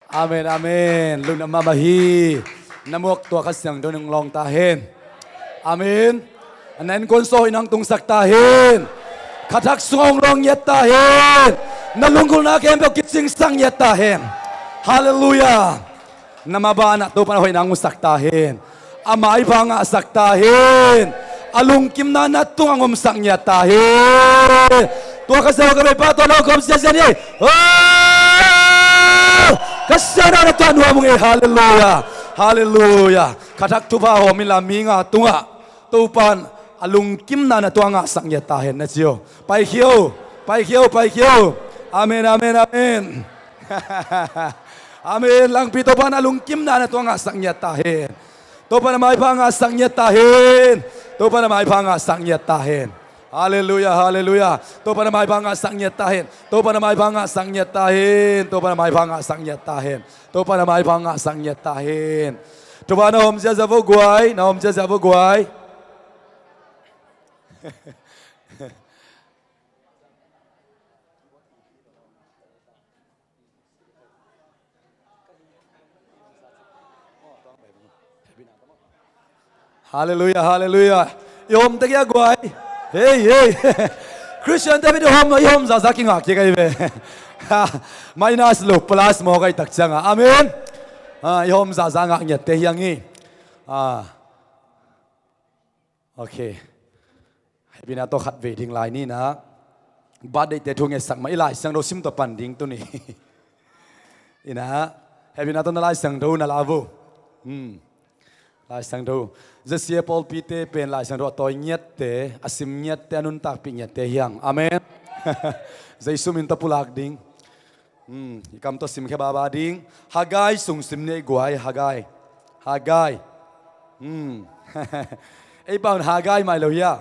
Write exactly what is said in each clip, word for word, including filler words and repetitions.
Amen, amen. Lungdam mahmah hi. Na muak tua Kha Siangtho in hong lawng ta hen. Amen. Na innkuan sung hoih nang tungsak ta hen. Kha thak sung hong lawng ngiat ta hen. Na lunggulhna khempeuh kicingsak ngiat ta hen. Halleluiah. Na maban ah Topa in a hoih nang musak ta hen. A maipha ngahsak ta hen. A lungkimna na tungah hong omsak ngiat ta hen. Tua Kha Siangtho ka veipa tua na hong khawm siasia ni. Oh! Kha Siangtho na tuah nuam ung ei. Halleluiah. Halleluiah. Kha thak thupha hawm inla mi nga tungah Topa in a lungkimna na tungah ngahsak ngiat ta hen na ci uh. Paikhia uh. Paikhia uh. Paikhia uh. Amen, amen, amen. Amen. Langpi, Topa in a lungkimna na tungah ngahsak ngiat ta hen. Topa in a maipha ngahsak ngiat ta hen. Topa in a maipha ngahsak ngiat ta hen. Halleluiah, halleluiah. Topa in a maipha ngahsak ngiat ta hen. Topa in a maipha ngahsak ngiat ta hen. Topa in a maipha ngahsak ngiat ta hen. Topa in a maipha ngahsak ngiat ta hen. Thupha na hawm ziahziah vo guai. Na hawm ziahziah vo guai. Halleluiah, halleluiah. I hawm tek hia guai. Hei, hei. Khristian te bek i hawm, i hawm zahzah kingah kik ahi ve. Minus lo plus mawk ahih tak ciangah. Amen. Ah, i hawm zahzah ngah ngiat te hi hang hi. Ah. Ok. Hehpihna tawh khatvei ding lai ni in ah. Birthday te thu ngetsak mah, i Lai Siangtho sim tawh pan ding tuni. In ah. Hehpihna tawh na Lai Siangtho na la vo. Hmm. Lai Siangtho. Zesia pawlpi te pen Lai Siangtho a tawi ngiat te, a sim ngiat te, a nuntakpih ngiat te hi hang. Amen. Jesu min tawh pulak ding. Hmm, i kam tawh simkhia baba ding. Haggai sung sim ni ei guai, Haggai. Haggai. Hmm. Ei pau in Haggai mah hi lo hia.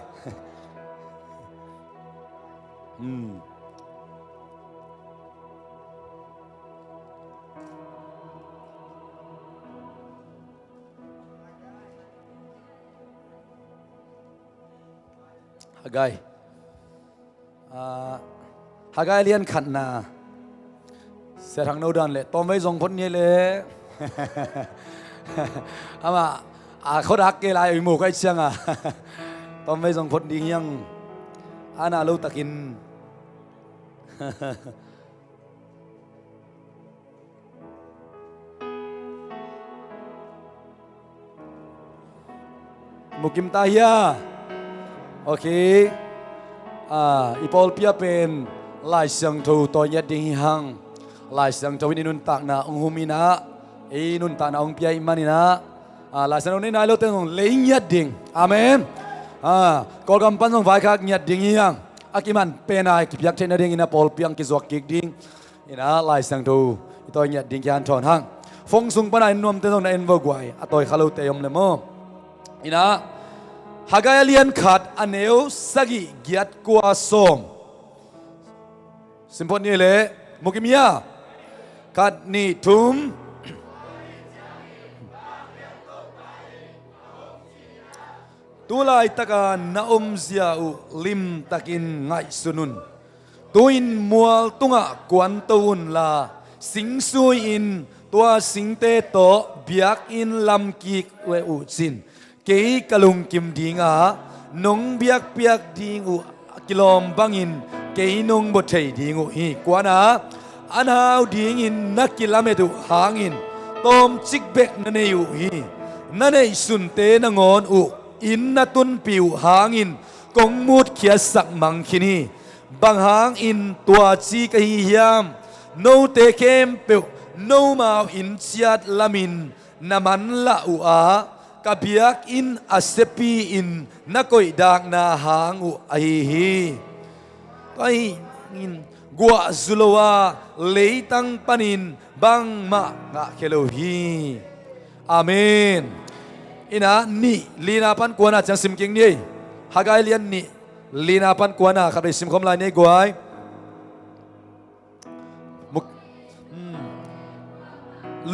Hmm. Haggai. Ah, Haggai a lian khatna. Sia Thang No dan le tawmvei zong phot ni le. Amah a khuadak kei lai i mu kai ciangah. Tawmvei zong phot ding hi hang. Ana lo takin. Mukim ta hia? Ok. Ah, i pawlpi ah pen Lai Siangtho tawi ngiat ding hi hang. Lai Siangtho in i nuntakna hong hum in ah, i nuntakna hong pia ahih manin ah, ah, Lai Siangtho nei nai lote zong lei ngiat ding. Amen. Ah, Kawlgam pan zong vaikhak ngiat ding hi hang. A kiman pen a kipiak theih nadingin a pawlpi ah kizuak kik ding. In ah Lai Siangtho i tawi ngiat ding kihanthawn hang. Phone sung pan a en nuamte zong na en vo guai, a tawi kha lote i om le maw. In ah Haggai a lian khat a neu sagih giat kua sawm. Sim phot ni le, mukim hia? Khat, nih, thum. Tu laitaka na omzia uh limtakin ngaihsun un. Tu-in mual tungah kuanto unla, sing sui-in tua singte tawh biakinn lam kik le uh cin. Kei ka lungkim ding a, nong biakpiak ding uh a kilawm bangin kei nong bua thei ding uh hi. Kuana, a nau dingin na kilamet uh hangin tawmcik bek na nei uh hi. Na neihsunte nangawn uh inn na tunpih uh hangin kong mutkhiatsak mang khin hi. Bang hangin tua ci ka hi hiam? Note khempeuh nomau inn ciat lamin na manlah uh a, ka biakinn a siapi-in na koihdakna hang uh ahi hi. Tua hi in guah zu lo a leitang panin bangmah ngahkhia lo hi. Amen. In ah nih, lina pan kuana ciang sim kik ni ei. Haggai lian nih, lina pan kuana khatvei simkhawm lai ni ei guai. Muk-, hmm.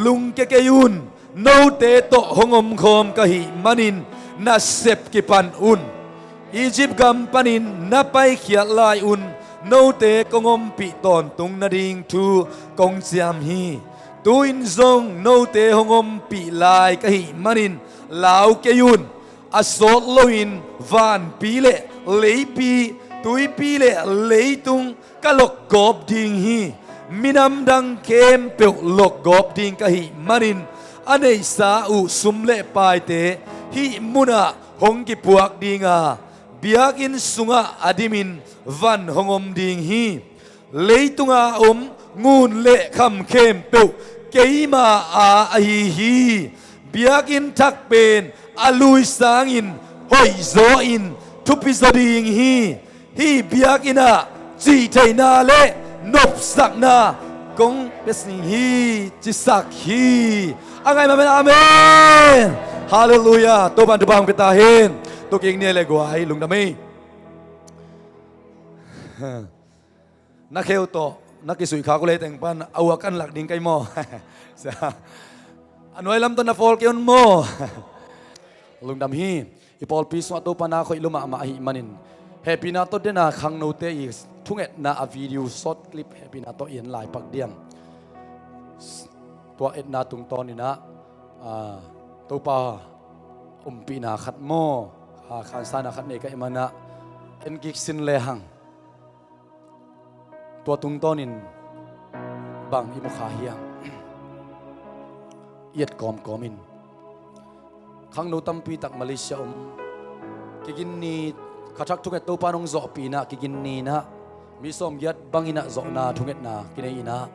Lungkia kei un, note tawh hong omkhawm ka hih manin nasep kipan un. Egypt gam panin na paikhiat lai-un note kong ompih tawntung nading thu kong ciam hi. Tu-in zong note hong ompih lai ka hih manin lau kei un. A sawt loin vanpi le leipi, tuipi le leitung ka lokgawp ding hi. Minam dang khempeuh lokgawp ding ka hih manin a neihsa uh sum le paite hih munah hong kipuak ding a, biakinn sungah a dimin van hong om ding hi. Leitunga om ngun le kham khempeuh keima a ahi hi. Biakinn thak pen a lui sangin hoihzaw in thupi zaw ding hi. Hih biakinn ah cihtheihna le nopsakna kong pia sing hi, cisak hi. A ngai mahmah in amen. Halleluiah. Topan thupha hong pia ta hen. Tua kik nia le guai lungdam ei. Na kheu tawh na kisuih khak uh lei teng pan a uak an lak ding kai maw? A nuai lam tawh na pawl kei un maw? Lungdam hi. I pawlpi sungah Topa na khoih lua mahmah ahih manin hehpihna tawh dena khangnote i thungetna a video short clip hehpihna tawh i en lai pak diam. Tua etna tungtawn inah, ah, Topa ompihna khat maw, ah, khansana khat nei ka hih manah en kik sin lehang. Tua tungtawnin bang i mu kha hiam? I et kawmkawm in. Khangno tampi tak Malaysia om. Kigin ni, khathak thunget Topa nong zawhpih inah, kigin ni inah mi sawmgiat bang inah zawhna thungetna kinei inah,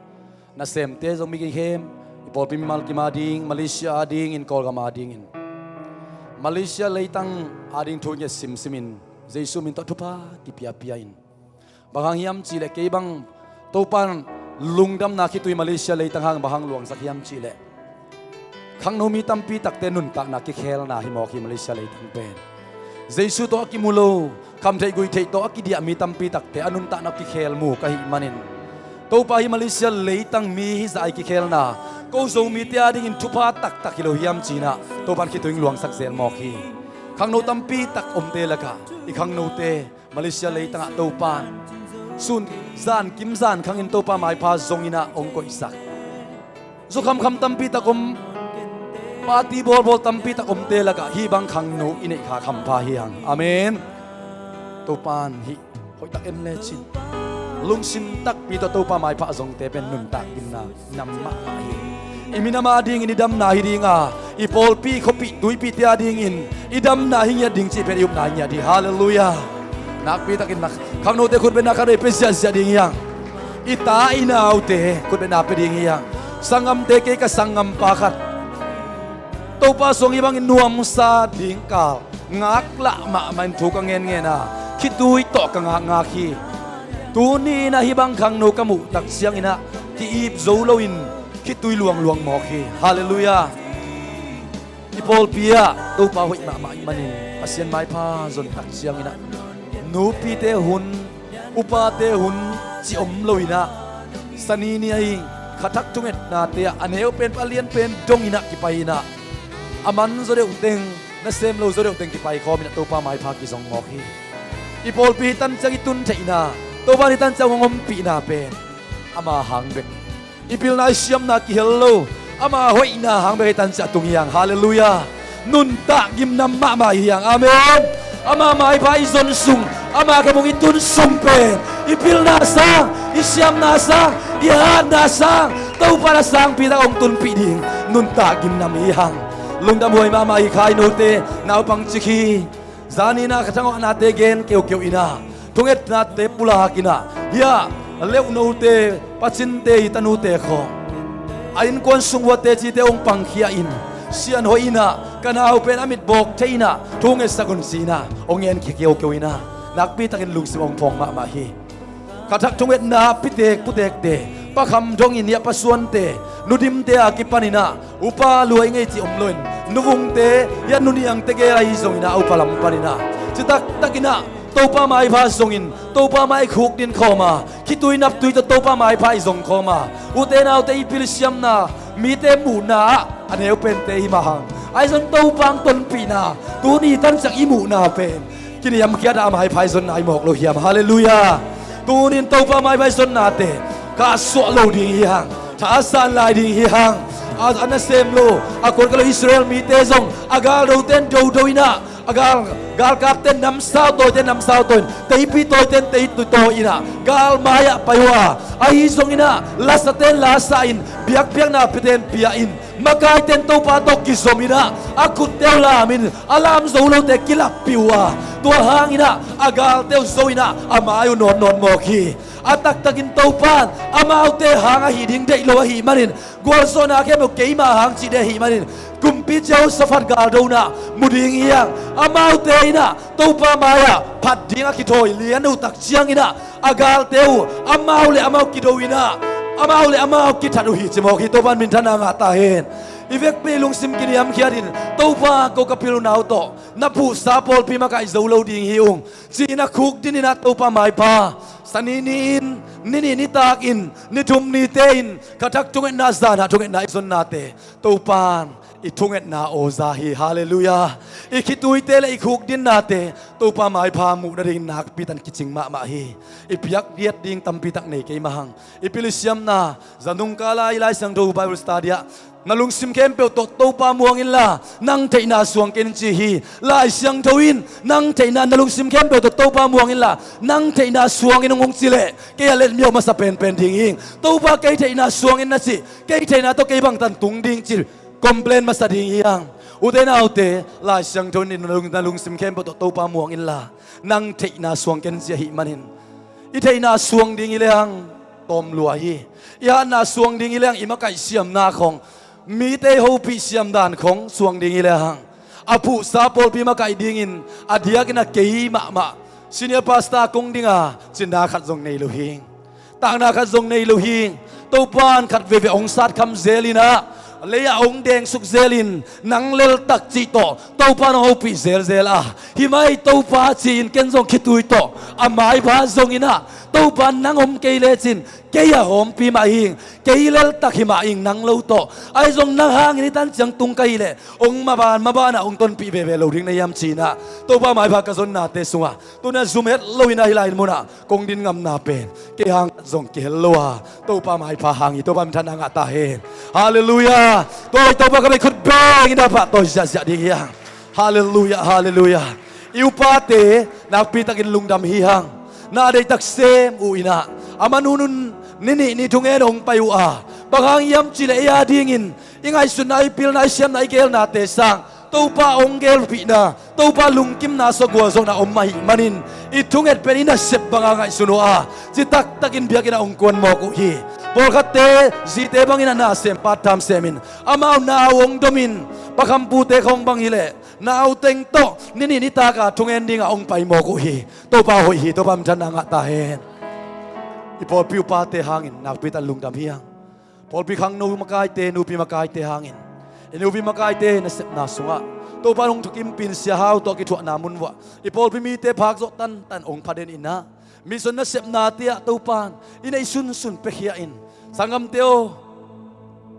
nasemte zong mi kikhem, i pawlpi mimal kim a ding, Malaysia a dingin, Kawlgam a dingin. Malaysia leitang a ding thu nget simsimin Jesu min tawh thupha kipiapia in. Bang hang hiam cihleh kei bang Topan lungdamna khitui Malaysia leitang hang bang hang luangsak hiam cihleh, khangno mi tampi takte nuntakna kikhelna hi mawk hi. Malaysia leitang pen Jesu tawh a kimu lo, khamtheih guihtheih tawh a kidiah mi tampi takte a nuntakna kikhel mu ka hih manin, Topa hi Malaysia leitang mi hizah a i kikhelna ko Zomite a dingin thupha taktak hi lo hiam cinah Topan khitui luangsak zel mawk hi. Khangno tampi tak omte lakah i khangnote Malaysia leitangah Topan sun zan kim zan khangin Topa maipha zong inah hong koihsak. Zu khamkham tampi tak om, party bawlbawl tampi tak omte lakah hih bang khangno i neih kha khampha hi hang. Amen. Topan hih hoihtak en lecin lungsim takpi tawh Topa maipha zongte pen nuntak gimna nam mahmah hi. I minam a dingin i damna hi dinga, i pawlpi khuapih tuipihte a dingin i damna hi ngiat ding cih pen i upna hi ngiat hi. Halleluiah. Nakpi takin nak khangnote khutbetna khat ei pia ziahziah ding hi hang. I ta i naute khutbetna pia ding hi hang. Sanggamte, kei ka sanggampa khat Topa suang hi bangin nuamsa ding kal ngaklah mahmah in thu ka ngenngen a, khitui tawh ka ngakngak hi. Tuni inah hih bang khangno ka muh tak cianginah ki-ip zo loin khitui luangluang mawk hi. Halleluiah. I pawlpi ah Topa hoih mahmah ih manin Pasian maipha zon tak cianginah nupite hun, upate hun ci om loinah, sani ni ahi khathak thungetnate ah a neu pen a lian pen dong inah kipai inah, a man zaw deuh teng, nasem lo zaw deuh teng kipai khawm inah Topa maipha kizong mawk hi. I pawlpi hih tan ciang i tun theihna, Topa hih tan ciang hong ompihna pen ama hang bek, i pilna i siamna kihel lo, ama hoihna hang bek hih tan ciang tung hi hang. Halleluiah. Nuntak gimnam mahmah hi hang. Amen. Ama maipha i zon sung, ama khe bung i tun sung pen i pilna sang, i siamna sang, i hatna sang, Topa na sangpi tak hong tunpih ding nuntak gimnam hi hang. Lungdam huai mahmah hi kha i note, naupang cik hi. Zani inah khathak ngawhnate gen keukeu inah, thungetnate pulak inah, hiah leuhnote, pacinte, hi tanute khawng, a innkuan sung uate cite hong pangkhia in, sianhoih inah, ka nau pen a mitbawk thei inah thu ngetsak un ci inah hong ngenkhia keukeu inah, nakpi takin lungsim hong phawng mahmah hi. Khathak thungetna pitek putekte, pa kham dongin hiah pa suante, nu dimte a kipan inah upa luai ngei cih om loin, nu vungte, hiah nu niangte gel ahi zong inah a upa lam pan inah, citak tak inah Topa maipha zongin, Topa mai khuk din khawm a, khitui naptui tawh Topa maipha i zong khawm a, ute naute i pilsiamna, mite muhna ah a neu pente hi mah hang. Ahi zong Topa hong tonpihna tuni tan ciang i muhna pen kiniamkhiat a maipha i zonna i mawk lo hiam? Halleluiah. Tunin Topa maipha i zonnate kahsuah lo ding hi hang. Tha a san lai ding hi hang. A, a nasem lo, a kuan ka lo Israel mite zong a galdote in dodo in ah, a gal, galkapte in namsau tawite in namsau tawi in, teipi tawite in teipi tawi in ah gal mai-ah pai uh a, ahi zongin ah lasate in la sa in, biakpiakna piate in pia in, makaite in Topa tawh kizom in ah, a khutte uh lam in, a lam zo lote kilappih uh a, tua hangin ah a galte uh zo in ah a mai uh nawtnawt mawk hi. A taktakin Topa in amaute hang ahi ding deih lo ahih manin, gualzawhna khempeuh keima hang cih ding ahih manin, kumpi Jehoshaphat galdona mu ding hi hang. Amaute in ah Topa mai-ah phat ding a kithawi lian uh tak ciangin ah, a galte uh amau le amau kido in ah, amau le amau kithat uh hi ci mawk hi. Topa in minthanna ngah ta hen. I vekpi lungsim kiniamkhiat in Topa, ko ka pilna uh tawh na phuhsa pawlpi makaih zo lo ding hi ung, ci-in a khukdin in ah Topa maipha, Sani ni-in, ni nih nitakin, ni thum nite in, kha thak thungetna, zan ah thungetna i zonnate Topa in i thungetna aw za hi. Halleluiah. I khituite le i khukdinnate Topa maipha muh nadingin nakpi tak in kicing mahmah hi. I piak diat ding tampi tak nei kei mah hang. I pil i siamna, za nung kal a i Lai Siangtho Bible study ah, na lungsim khempeuh tawh Topa muang inla, nang theihna suang ken in ci hi. Lai Siangtho in nang theihna, na lungsim khempeuh tawh Topa muang inla, nang theihna suang in, hong ci leh kei a letmyo masa penpen ding hi. Topa, kei theihna suang in na cih, kei theihna tawh kei bangtan tung ding ci, complain masa ding hi hang. Ute naute, Lai Siangtho in na lung, na lungsim khempeuh tawh Topa muang inla, nang theihna suang ken in ci ahih manin, i theihna suang ding hi lehang tawm lua hi. I hatna suang ding hi lehang i makaih siamna khong, mite i hopih siam dan khong suang ding hi lehang, a phuhsa pawlpi makaih dingin a diakin a kei mahmah senior pastor kong dinga cinna khat zong nei lo hi. Takna khat zong nei lo hi. Topa in khat veve hong satkham zel in ah, lei-ah hong dengsuk zel in, nang leltak cih tawh Topa in hong hopih zelzel a, hi mai Topa ci-in ken zong khitui tawh a maipha zong in ah, Topa in nang om kei lecin kei a hawmpi mah ing, kei leltak hi mah ing, nang lo tawh. Ahi zong nang hangin i tan ciang tung ka hih leh, hong maban maban ah hong tonpih veve lo ding na hiam ci-in ah, Topa maipha ka zonnate sungah tuni a zum het lo in ah, hih lai munah kong din ngamna pen kei hang zong kihel lo a, Topa maipha hang hi. Topa minthanna ngah ta hen. Halleluiah. Tua hi Topa ka bei khut beng in a pahtawi ziahziah ding hi hang. Halleluiah, halleluiah. I upate nakpi takin lungdam hi hang. Na deihtak sem uh in ah, a man hunhun ni nih ni thungen hong pai uh a, bang hang hiam cih leh ei a dingin i ngaihsutna, i pilna, i siamna, i geelnate sang Topa hong gelpihna, Topa lungkimna, sawt gualzawhna om ahih manin, i thunget pen i nasep banga ngaihsun uh a, citak takin biakinn ah hong kuan mawk uh hi. Pawlkhatte zite bangin a na sem, part time semin, amau nau hong domin, pakhampute khawng bang hi leh nau teng tawh ni nih ni taka thungen dingah hong pai mawk uh hi. Topa hoih hi. Topa minthanna ngah ta hen. I pawlpi upate hangin nakpi takin lungdam hi hang. Pawlpi khangno makaite, nupi makaite hangin, i nupi makaite nasepna sungah Topa in hong thukimpih in, Sia Hau tawh kithuahna mun vuah i pawlpi mite phak zawh tantan hong pha den in ah, mission nasepnate ah Topa in i neih sunsun piakhia in. Sanggamte aw,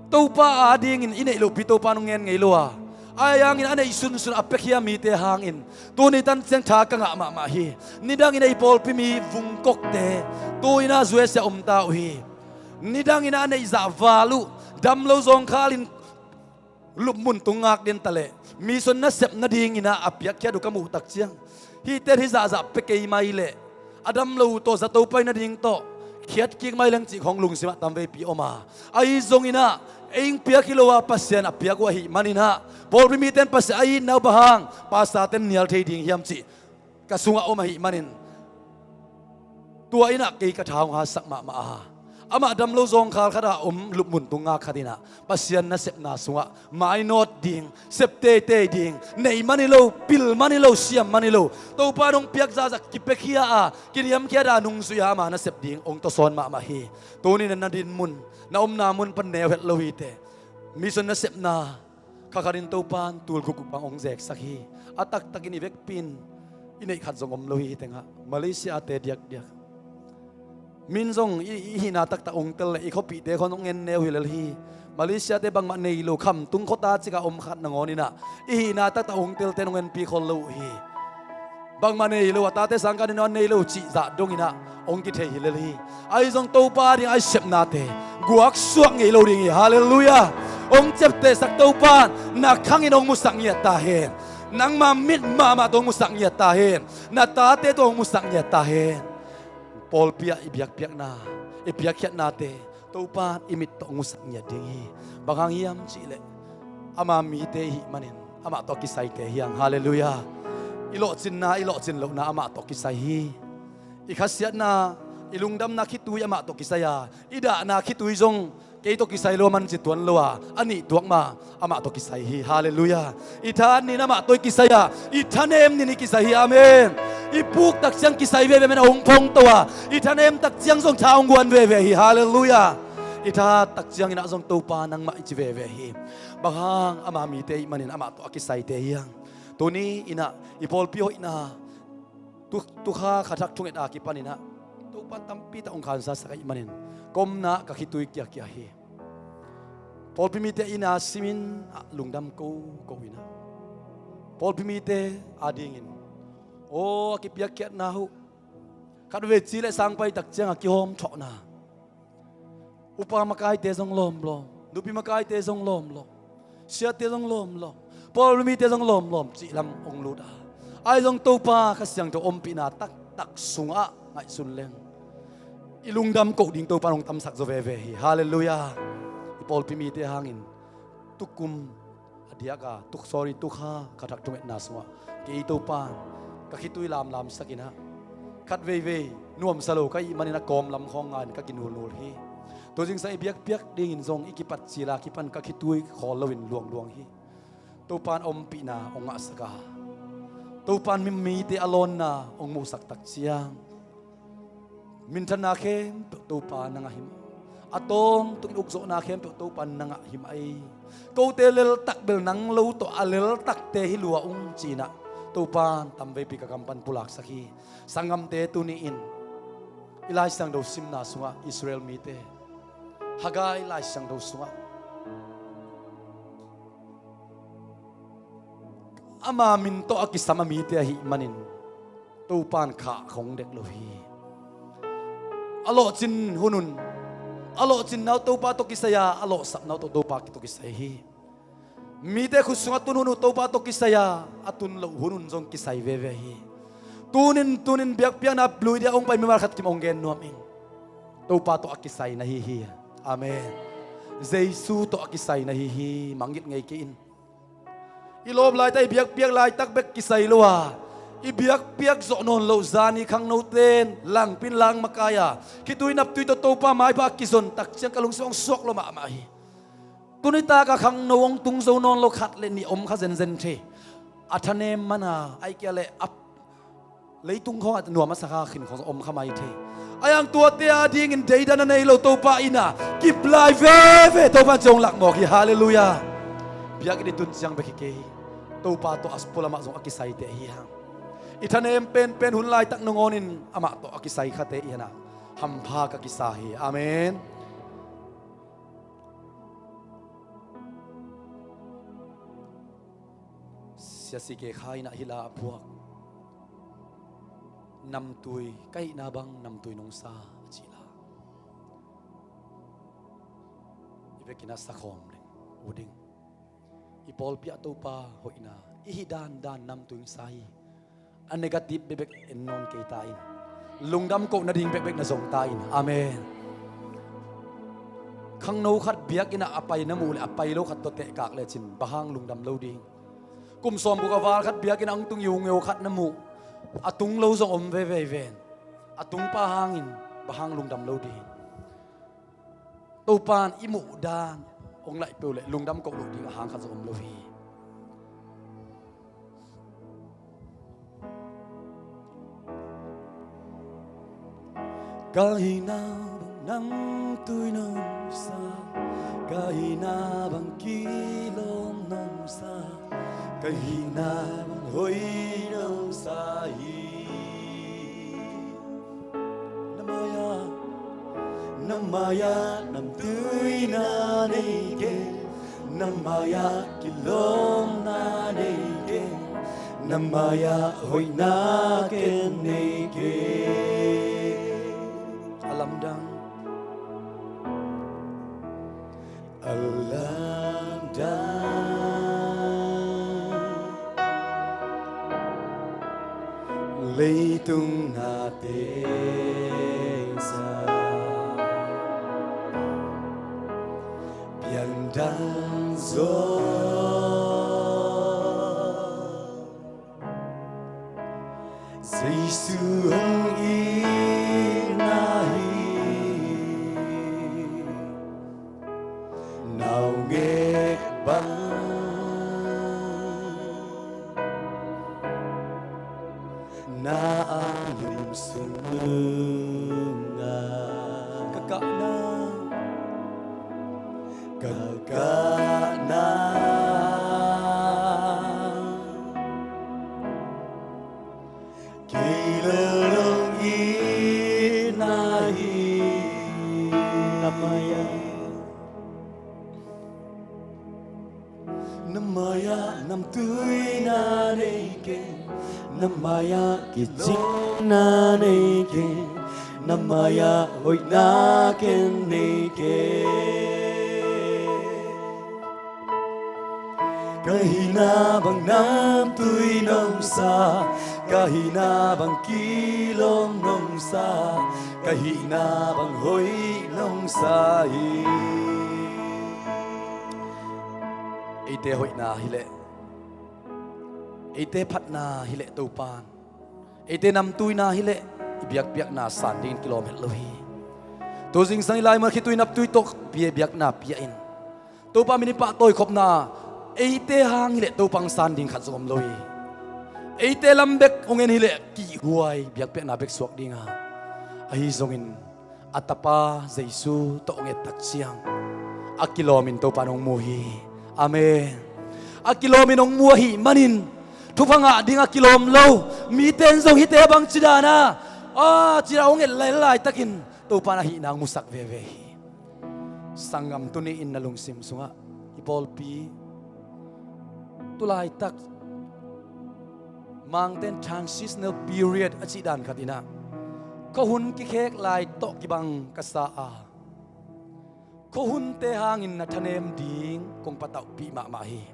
Topa a dingin i neih lopi Topa in hong ngen ngei lo a, a hangin a neih sunsun a piakhia mite hangin tuni tan ciang tha ka ngah mahmah hi. Nidangin ei pawlpi mi vungkokte tu-in ah U S A ah om ta uh hi. Nidangin a neih zah val uh, damlo zawngkhalin lupmun tung ngak den ta leh, mission nasep nadingin ah a piakkhiat uh ka muh tak ciang, hihte hih zahzah pia kei mai leh a damlo uh tawh zato pai nading tawh khiatkik mai leng cih khawng lungsimah tamveipi om a, ahi zongin ah ei hong piak hi lo a, Pasian a piak uh ahih manin ah, pawlpi mite in Pasian a itna uh bang hang pastorte in nial thei ding hiam cih ka sungah om ahih manin, tua in ah kei ka tha hong hatsak mahmah a, amah damlo zawngkhal khat ah om, lupmun tung ngak khat in ah Pasian nasepna sungah mainawt ding, sep teitei ding, nei man hi lo, pil man hi lo, siam man hi lo, Topa in hong piak zahzah kipiakhia a, kiniamkhiat a, nungzui a, ama nasep ding hong tawsawn mahmah hi. Tuni-in na dinmun, na omna mun pan neu het lo hi teh. Mission nasepna kha khatin Topa in tul gukguk bang hong zeksak hi. A taktakin i vekpi in i neih khat zong om lo hi. Hih tengah Malaysia-te diakdiak, min zong i, i hihna taktak hong tel leh i khuapihte khawng hong en neu hi lel hi. Malaysia-te bangmah nei lo, khamtung khuata cikah om khat nangawn in ah i hihna taktak hong telte in hong enpi khol lo uh hi. Bangmah nei lo, a tate sangkah ni nawn nei lo cih zah donginah hong kithei hi lel hi. Ahi zong Topa ding a i sepnate guaksuak ngei lo ding hi. Halleluiah. Hong ciaptehsak Topa in na khangin hong musak ngiat ta hen. Nangma mit mahmah tawh hong musak ngiat ta hen. Na tate tawh hong musak ngiat ta hen. Pawlpi ah i biakpiakna, i biakkhiatnate Topa in i mit tawh hong musak ngiat ding hi. Bang hang hiam cihleh ama mite i hih manin amah tawh a kisaite hi hang. Halleluiah. I lawhcinna, i lawhcin lohna amah tawh kisai hi. I khasiatna, i lungdamna khitui amah tawh kisai a, i dahna khitui zong kei tawh kisai lo a man ci tuan lo a, a nih tuak ma amah tawh kisai hi. Halleluiah. I tha an nin amah tawh i kisai a, i thanem nin i kisai hi. Amen. I puk takciang kisai veve, amen, a hong phong to a, i thanem takciang zong tha hong guan veve hi. Halleluiah. I tha takciang inah zong Topa nangmah i ci veve hi. Bang hang, ama mite i hih manin amah tawh a kisaite hi hang. Tuni inah i pawlpi hoihna, tu, tukha kha thak thunget a kipaninah Topa in tampi tak hong khansasak ahih manin ka omna ka khitui kiakia hi. Pawlpi mite inn a simin ah lungdam ko ko inah, pawlpi mite adingin aw a kipiakkhiatna uh, khatvei ci le sangpai takciang a kihawm thawhna, upa makaite zong lawmlawm, nupi makaite zong lawmlawm, siate zong lawmlawm, pawlpi mite zong lawmlawm cih lam hong lut a, ahi zong Topa Kha Siangtho ompihna taktak sungah ngaihsun leng i lungdam koh ding Topa in hong tamsak zaw veve hi. Halleluiah. I pawlpi mite hangin tukum a diak a, tuk, sorry, tukha kha thak thungetna sungah kei Topa in ka khitui lamlamsak inah, khatveivei nuamsa lo ka hih manin a kawm lam khawng ngan ka kinulnul hi. Tua zingsang i biakpiak dingin zong i kipat cil a kipan ka khitui khawl loin luangluang hi. Topa in a ompihna hong ngahsak a, Topa in mi, mite a lawnna hong muhsak takciang minthanna khempeuh Topa na ngah hi mah. A tawntung in ukzawhna khempeuh Topa na ngah hi mah ei. Kote leltak bel nang lo tawh a leltakte hi lua ung ci-inah Topa in tamveipi ka kam pan pulaksak hi. Sanggamte tuni-in i Lai Siangtho simna sungah Israel mite, Haggai Lai Siangtho sungah ama min tawh a kisam a mite ahih manin Topa in khah khong dek lo hi. A lawhcin hunun a lawhcinna uh Topa tawh kisai a, a lawhsapna uh tawh Topa tawh kisai hi. Mite khut sungah tun hun uh Topa tawh kisai a, a tun loh hunun zong kisai veve hi. Tunin, tunin biakpiakna lui dia hong pai mimal khat kim hong gen nuam ing. Topa tawh a kisai na hi hi. Amen. Jesu tawh a kisai na hi hi. Mangngilh ngei kei in. I lawp laitak, i biakpiak laitak bek kisai lo a, i biakpiak zawh nawn loh zani khangnote in langpin lang makai a, khitui naptui tawh Topa maipha a kizon takciang ka lungsim hong suak lua mahmah hi. Tuni tak a khangno hong tung zo nawn lo khat le nih om kha zenzen thei. A thanem man a, ahih kei leh a leitung khawngah nuam a sa kha khin khawng om kha mai thei. Ahi hang tuate adingin deidan a nei lo Topa in a kip lai veve Topa in ci hong lak mawk hi. Halleluiah. Biakinn i tun ciang bek hi kei, Topa tawh a pualamah zong a kisaite ahi hang. I thanem penpen hun laitak nangawnin amah tawh a kisai khate i hihna hampha ka kisa hi. Amen. Sia C K Khai in a hih la a phuak, namtui, ka hihna bang namtui nungsa a cih la. I vekin a sakhawm ding, u ding. I pawlpi ah Topa hoihna i hih dandan namtui nungsa hi. A negative bekbek en nawn kei ta in, lungdam koh nading bekbek na zong ta in. Amen. Khangno khat biakinn ah a pai na muh le a pai lo khat tawh tehkak lecin bang hang lungdam lo ding? Kum sawmguk a val khat biakinn ah hong tung ngiungeu khat na muh, a tung lo zong om veve ven. A tungpa hangin bang hang lungdam lo ding? Topa in i muh dan hong laih peuh leh lungdam koh loh ding a hang khat zong om lo hi. Ka hihna bang namtui nungsa, ka hihna bang kilawm nungsa, ka hihna bang hoih nungsa hi. Na mai-ah, na mai-ah namtuina nei kei, na mai-ah kilawmna nei kei, Na mai-ah hoihna ken nei kei. A lamdang. A lamdang. Leitung na tengsa piangdang zaw. Jesu hong itna hi. Naungek bang na a lum sungah ka kahna, ka kahna. Kei lolong itna hi. Na mai-ah, na mai-ah namtuina nei kei. Na mai-ah kicingna nei kei. Na mai-ah hoihna ken nei kei. Ka hihna bang namtui nong sa, ka hihna bang kilawm nong sa, ka hihna bang hoih nong sa hi. Eite hoihna hileh, eite phatna hileh Topan, eite namtuina hileh i biakpiakna san dingin kilawm het lo hi. Tu zingsang i laimun khitui naptui tawh pia biakna pia in. Topa min i pahtawi khopna eite hang hileh Topa hong san ding khat zong om lo hi. Eite lam bek hong en hileh kihhuai biakpiakna bek suak dinga, ahi zongin a Tapa Jesu tawh hong et tak ciang a kilawmin Topa in hong mu hi. Amen. A kilawmin hong mu ahih manin thupha ngah ding a kilawm lo mite in zong hihte bangci dana, a, ci-a hong et lailai takin Topa in a hihna hong musak veve hi. Sanggam, tuni-in na lungsim sungah i pawlpi tu laitak Mangte'n transitional period a cih dan khat inah, khuahun kikhek lai tawh kibang ka sa a, khuahunte hangin na thanem ding kong patauhpih mahmah hi.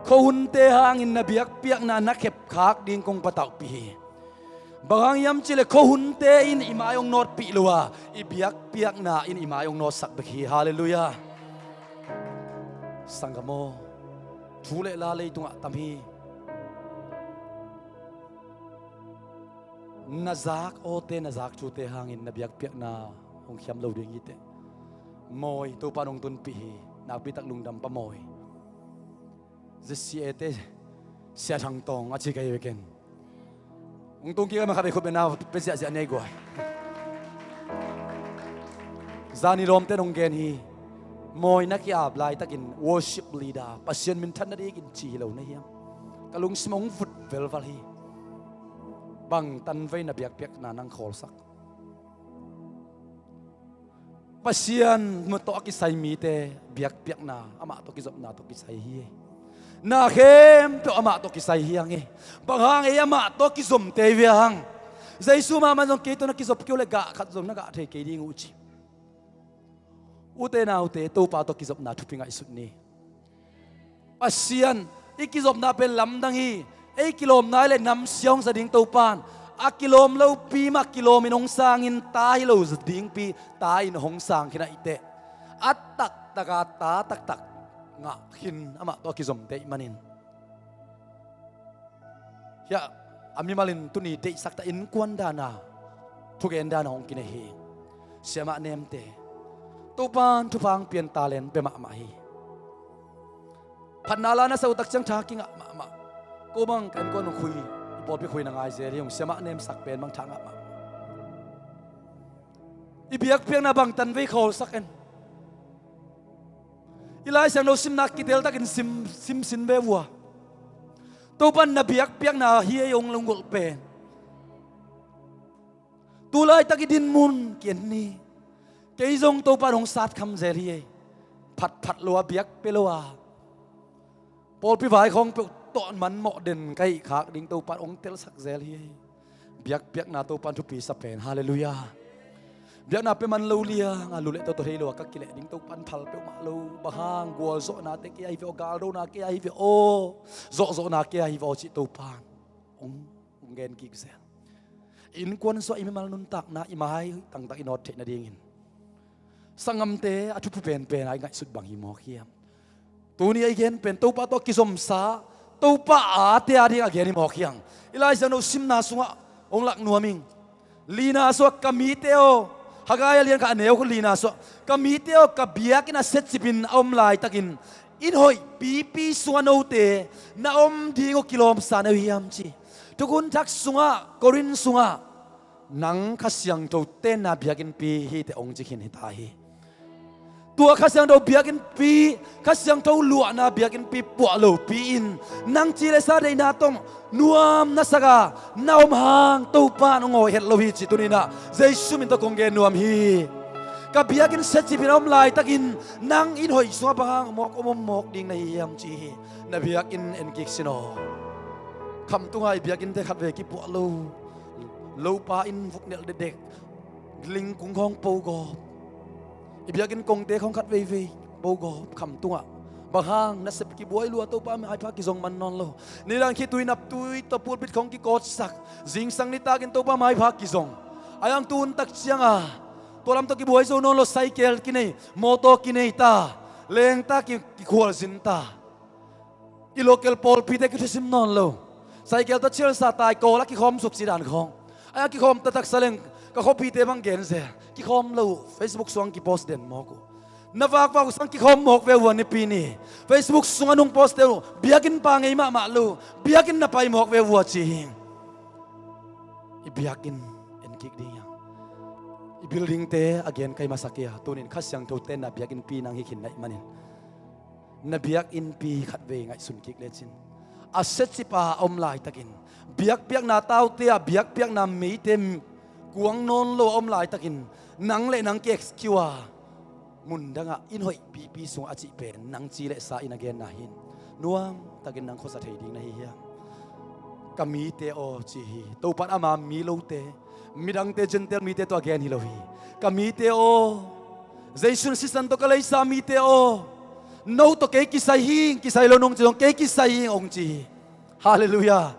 Khuahunte hangin na biakpiakna na khepkhak ding kong patauhpih hi. Bang hang hiam cihleh khuahunte in i mai hong nawtpih lo a, i biakpiakna in i mai hong nawtsak bek hi. Halleluiah. Sanggam aw, thu le la leitungah tam hi. Na zak awte, na zak thute hangin na biakpiakna hong khiam lo ding hi teh. Mawi, Topa in hong tunpih hi. Nakpi tak lungdam pah mawi. Z C A te Sia Thang Tawng a ci ka hi ve ken. Hong tung kik a, ma khat vei khut beng na pia ziahziah nei guai. Zani lawmte in hong gen hi. Mawi, na ki-ap laitakin worship leader, Pasian minthan na dikin ci hi lo na hiam? Ka lungsim hong vut velval hi. Bang tanvei na biakpiakna nang khawlsak? Pasian tawh a kisai mite biakpiakna, amah tawh kizopna tawh kisai hi. Na khempeuh amah tawh kisai hi hang hi. Bang hang ei amah tawh kizomte hi ve hang. Jesu mahmah zong kei tawh na kizop kei uh leh gah khat zong na gah thei kei ding uh ci. Ute naute, Topa tawh kizopna thupi ngaihsut ni. Pasian, i kizopna pen lamdang hi. Ei kilawmna hi leh namsia hong sa ding Topa in. A kilawm lopi mah kilawmin hong sangin ta hi lo dingpi, ta in hong sang khin ahih teh, a taktaka ta taktak ngah khin amah tawh a kizomte ahih manin. Hiah a mimalin tuni deihsak ta innkuan dana, thugen dana hong kinei hi. Siamah nemte, Topa in thupha hong pia-in talent pia mahmah hi. Phatna la na sa uh tak ciang tha kingah mahmah. Ko bang ka innkuan hong khui, i pawlpi khui na ngai zel hi ung, siamah nemsak pen bang tha ngah mahmah. I biakpiakna bang tanvei khawlsak en. I Lai Siangtho simna kiteltakin sim, sim sin ve vua. Topa in na biakpiakna hi ei hong lunggulh pen. Tu laitak i dinmun ki-en ni. Kei zong Topa in hong satkham zel hi ei. Phatphat lo a, biak pia lo a, pawlpi vai khawng peuh tawh manmawh den ka hih khak ding Topan hong telsak zel hi. Biakpiakna Topan thupi sa pen. Halleluiah. Biakna pia man lo liang a lu le toto thei lo a ka kileh ding Topan phal peuhmah lo. Bang hang gualzawhnate kei ahi ve aw, galdona kei ahi ve aw, zawhzawhna kei ahi ve aw cih Topan hong, hong gen kik zel. Innkuan suah i mimal nuntakna i mai tangtak i nawt theih nadingin sanggamte a thupi penpen a i ngaihsut bang hi mawk hiam? Tuni a i gen pen Topa tawh kizomsa, Topa ate a ding a gen hi mawk hiang. I Lai Siangtho simna sungah hong lak nuam ing. Lina suah ka mite aw, Haggai a lian khat a neu lina suah, ka mite aw, ka biakinn a setcipin a om laitakin inn hoih pipi sungah note na om ding uh kilawmsa na uh hiam ci. Thukhun thak sungah, Korin sungah nang Kha Siangtho tenna biakinnpi hi teh hong ci khin hi ta hi. Tua Kha Siangtho biakinnpi, Kha Siangtho luahna biakinnpi puah lopi in nang ci le sa deihna tawh nuam na sak a na om hang Topa in hong awi het lo hi cih tuni-in ah Jesu min tawh kong gen nuam hi. Ka biakinn setcipin a om laitakin nang inn hoih sungah bang hang mawk om om mawk ding na hi hiam ci hi. Na biakinn en kik sin aw. Khamtunga i biakinnte khatvei kipuah lo. Lopa inn vuknelh dekdek, lingkung khawng pogawp, i biakinn kongte khawng khat veivei pogawp khamtungah. Bang hang nasep kibuai lua, Topa maipha kizong man nawn lo. Nidang khitui naptui tawh pulpit khawng kikawtsak, zingsang nitakin Topa maipha kizong. A yang tu-in tak cianga tua lam tawh kibuai zo nawn lo, cycle kinei, mawtaw kinei ta, lengta ki, kikhualzin ta. I local pawlpite kithusim nawn lo. Cycle tawh cialsa tai kawl a kikhawm suk ci dan khawng. A kikhawm taktak sa leng ka khuapite bang gen zel. Kikhawm lo uh, Facebook sungah kipost den mawk uh. Na vakvak uh sang kikhawm mawk ve uh a nipi ni. Facebook sungah nung post den uh. Biakinn pa ngei mahmah lo uh. Biakinn na pai mawk ve uh a ci hi. I biakinn en kik ding hiang. I buildingte a gen kai masa kei a. Tunin Kha Siangtho tenna biakinnpi nang hi khin na hih manin na biakinnpi khatvei ngaihsun kik lecin, a setcip a a om laitakin biakpiakna taute ah biakpiakna meite kuang nawn lo a om laitakin nang le nang ki-excuse a mundangah inn hoih pipi sungah a cih pen nang ci le sa in a genna hin nuamtakin nang khuasa thei ding na hi hiam? Ka mite aw ci hi. Topan ama mi lote, midangte Gentile mite tawh a gen hi lo hi. Ka mite aw, Jesu in sisan tawh ka leisa mite aw, no tawh kei kisai hing, kisai lo nung ci zong kei kisai hing hong ci hi. Halleluiah.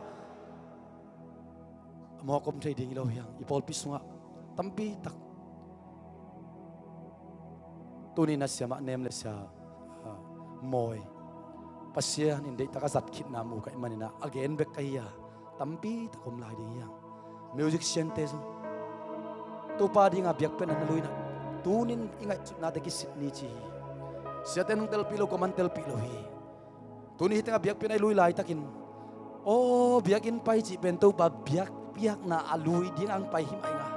Mawk om thei ding hi lo hiang. I pawlpi sungah tampi tak tuni na siamah nem le sia, ah, mawi, Pasian in deihtak a zat khitna mu ka hih maninah a gen bek ka hi a, tampi tak om lai ding hiang. Musiciante zong Topa dinga biakpiakna na luina tunin i ngaihsutnate kisit ni ci hi. Siate nung telpih lo, kuaman telpih lo hi. Tuni hih tengah biakpiakna i lui laitakin, aw, biakinn pai cih pen Topa biakpiakna a lui ding ang pai hi mah inga.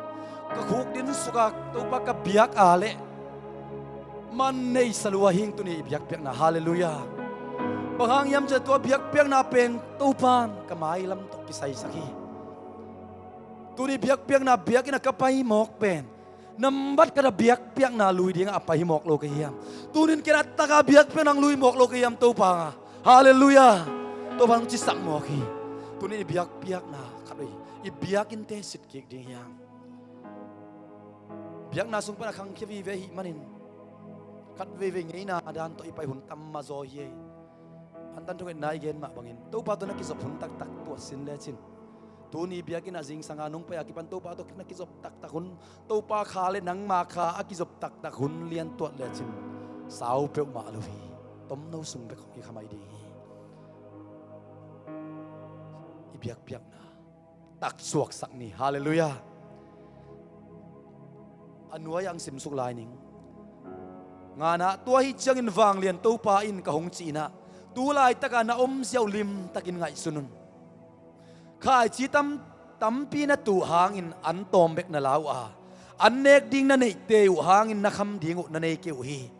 Ka khuk din suka Topa ka biak a leh man neisa lua hing tuni i biakpiakna. Halleluiah. Bang hang hiam cih tua biakpiakna pen Topan ka mailam tawh kisaisak hi. Tuni biakpiakna biakinn a ka pai mawk pen nambat khat a biakpiakna lui dingah a pai hi mawk lo ka hiam? Tunin ken a taka biakpiakna ang lui mawk lo ka hiam Topa nga? Halleluiah. Topa nong cisak mawk hi. Tunin i biakpiakna khat uh hi. I biakinnte sit kik ding hiam? Biakna sung pan a khangkhia vive ahih manin khat veivei ngeina dan tawh i pai hun tam mah zaw hi ei. Antan thungetna i gen mah bangin Topa tawh na kizop hun taktak tuah sin lecin, tuni biakinn ah zingsanga nong pai a kipan Topa tawh na kizop taktak hun, Topa kha le nangma kha a kizop taktak hun lian tuat lecin sau peuhmah lo hi. Tomno sung bek hong kikhamai ding hi. I biakpiakna taksuaksak ni. Halleluiah. A nuai ang simsuk lai ning. Nganah tua hi ciangin vanglian Topa in ka hong cihnah tu laitaka na omzia uh limtakin ngaihsun un. Khaici tam tampi na tuh hangin an tawm bek na la uh a, an nek ding na neihte uh hangin na kham ding uh na nei kei uh hi.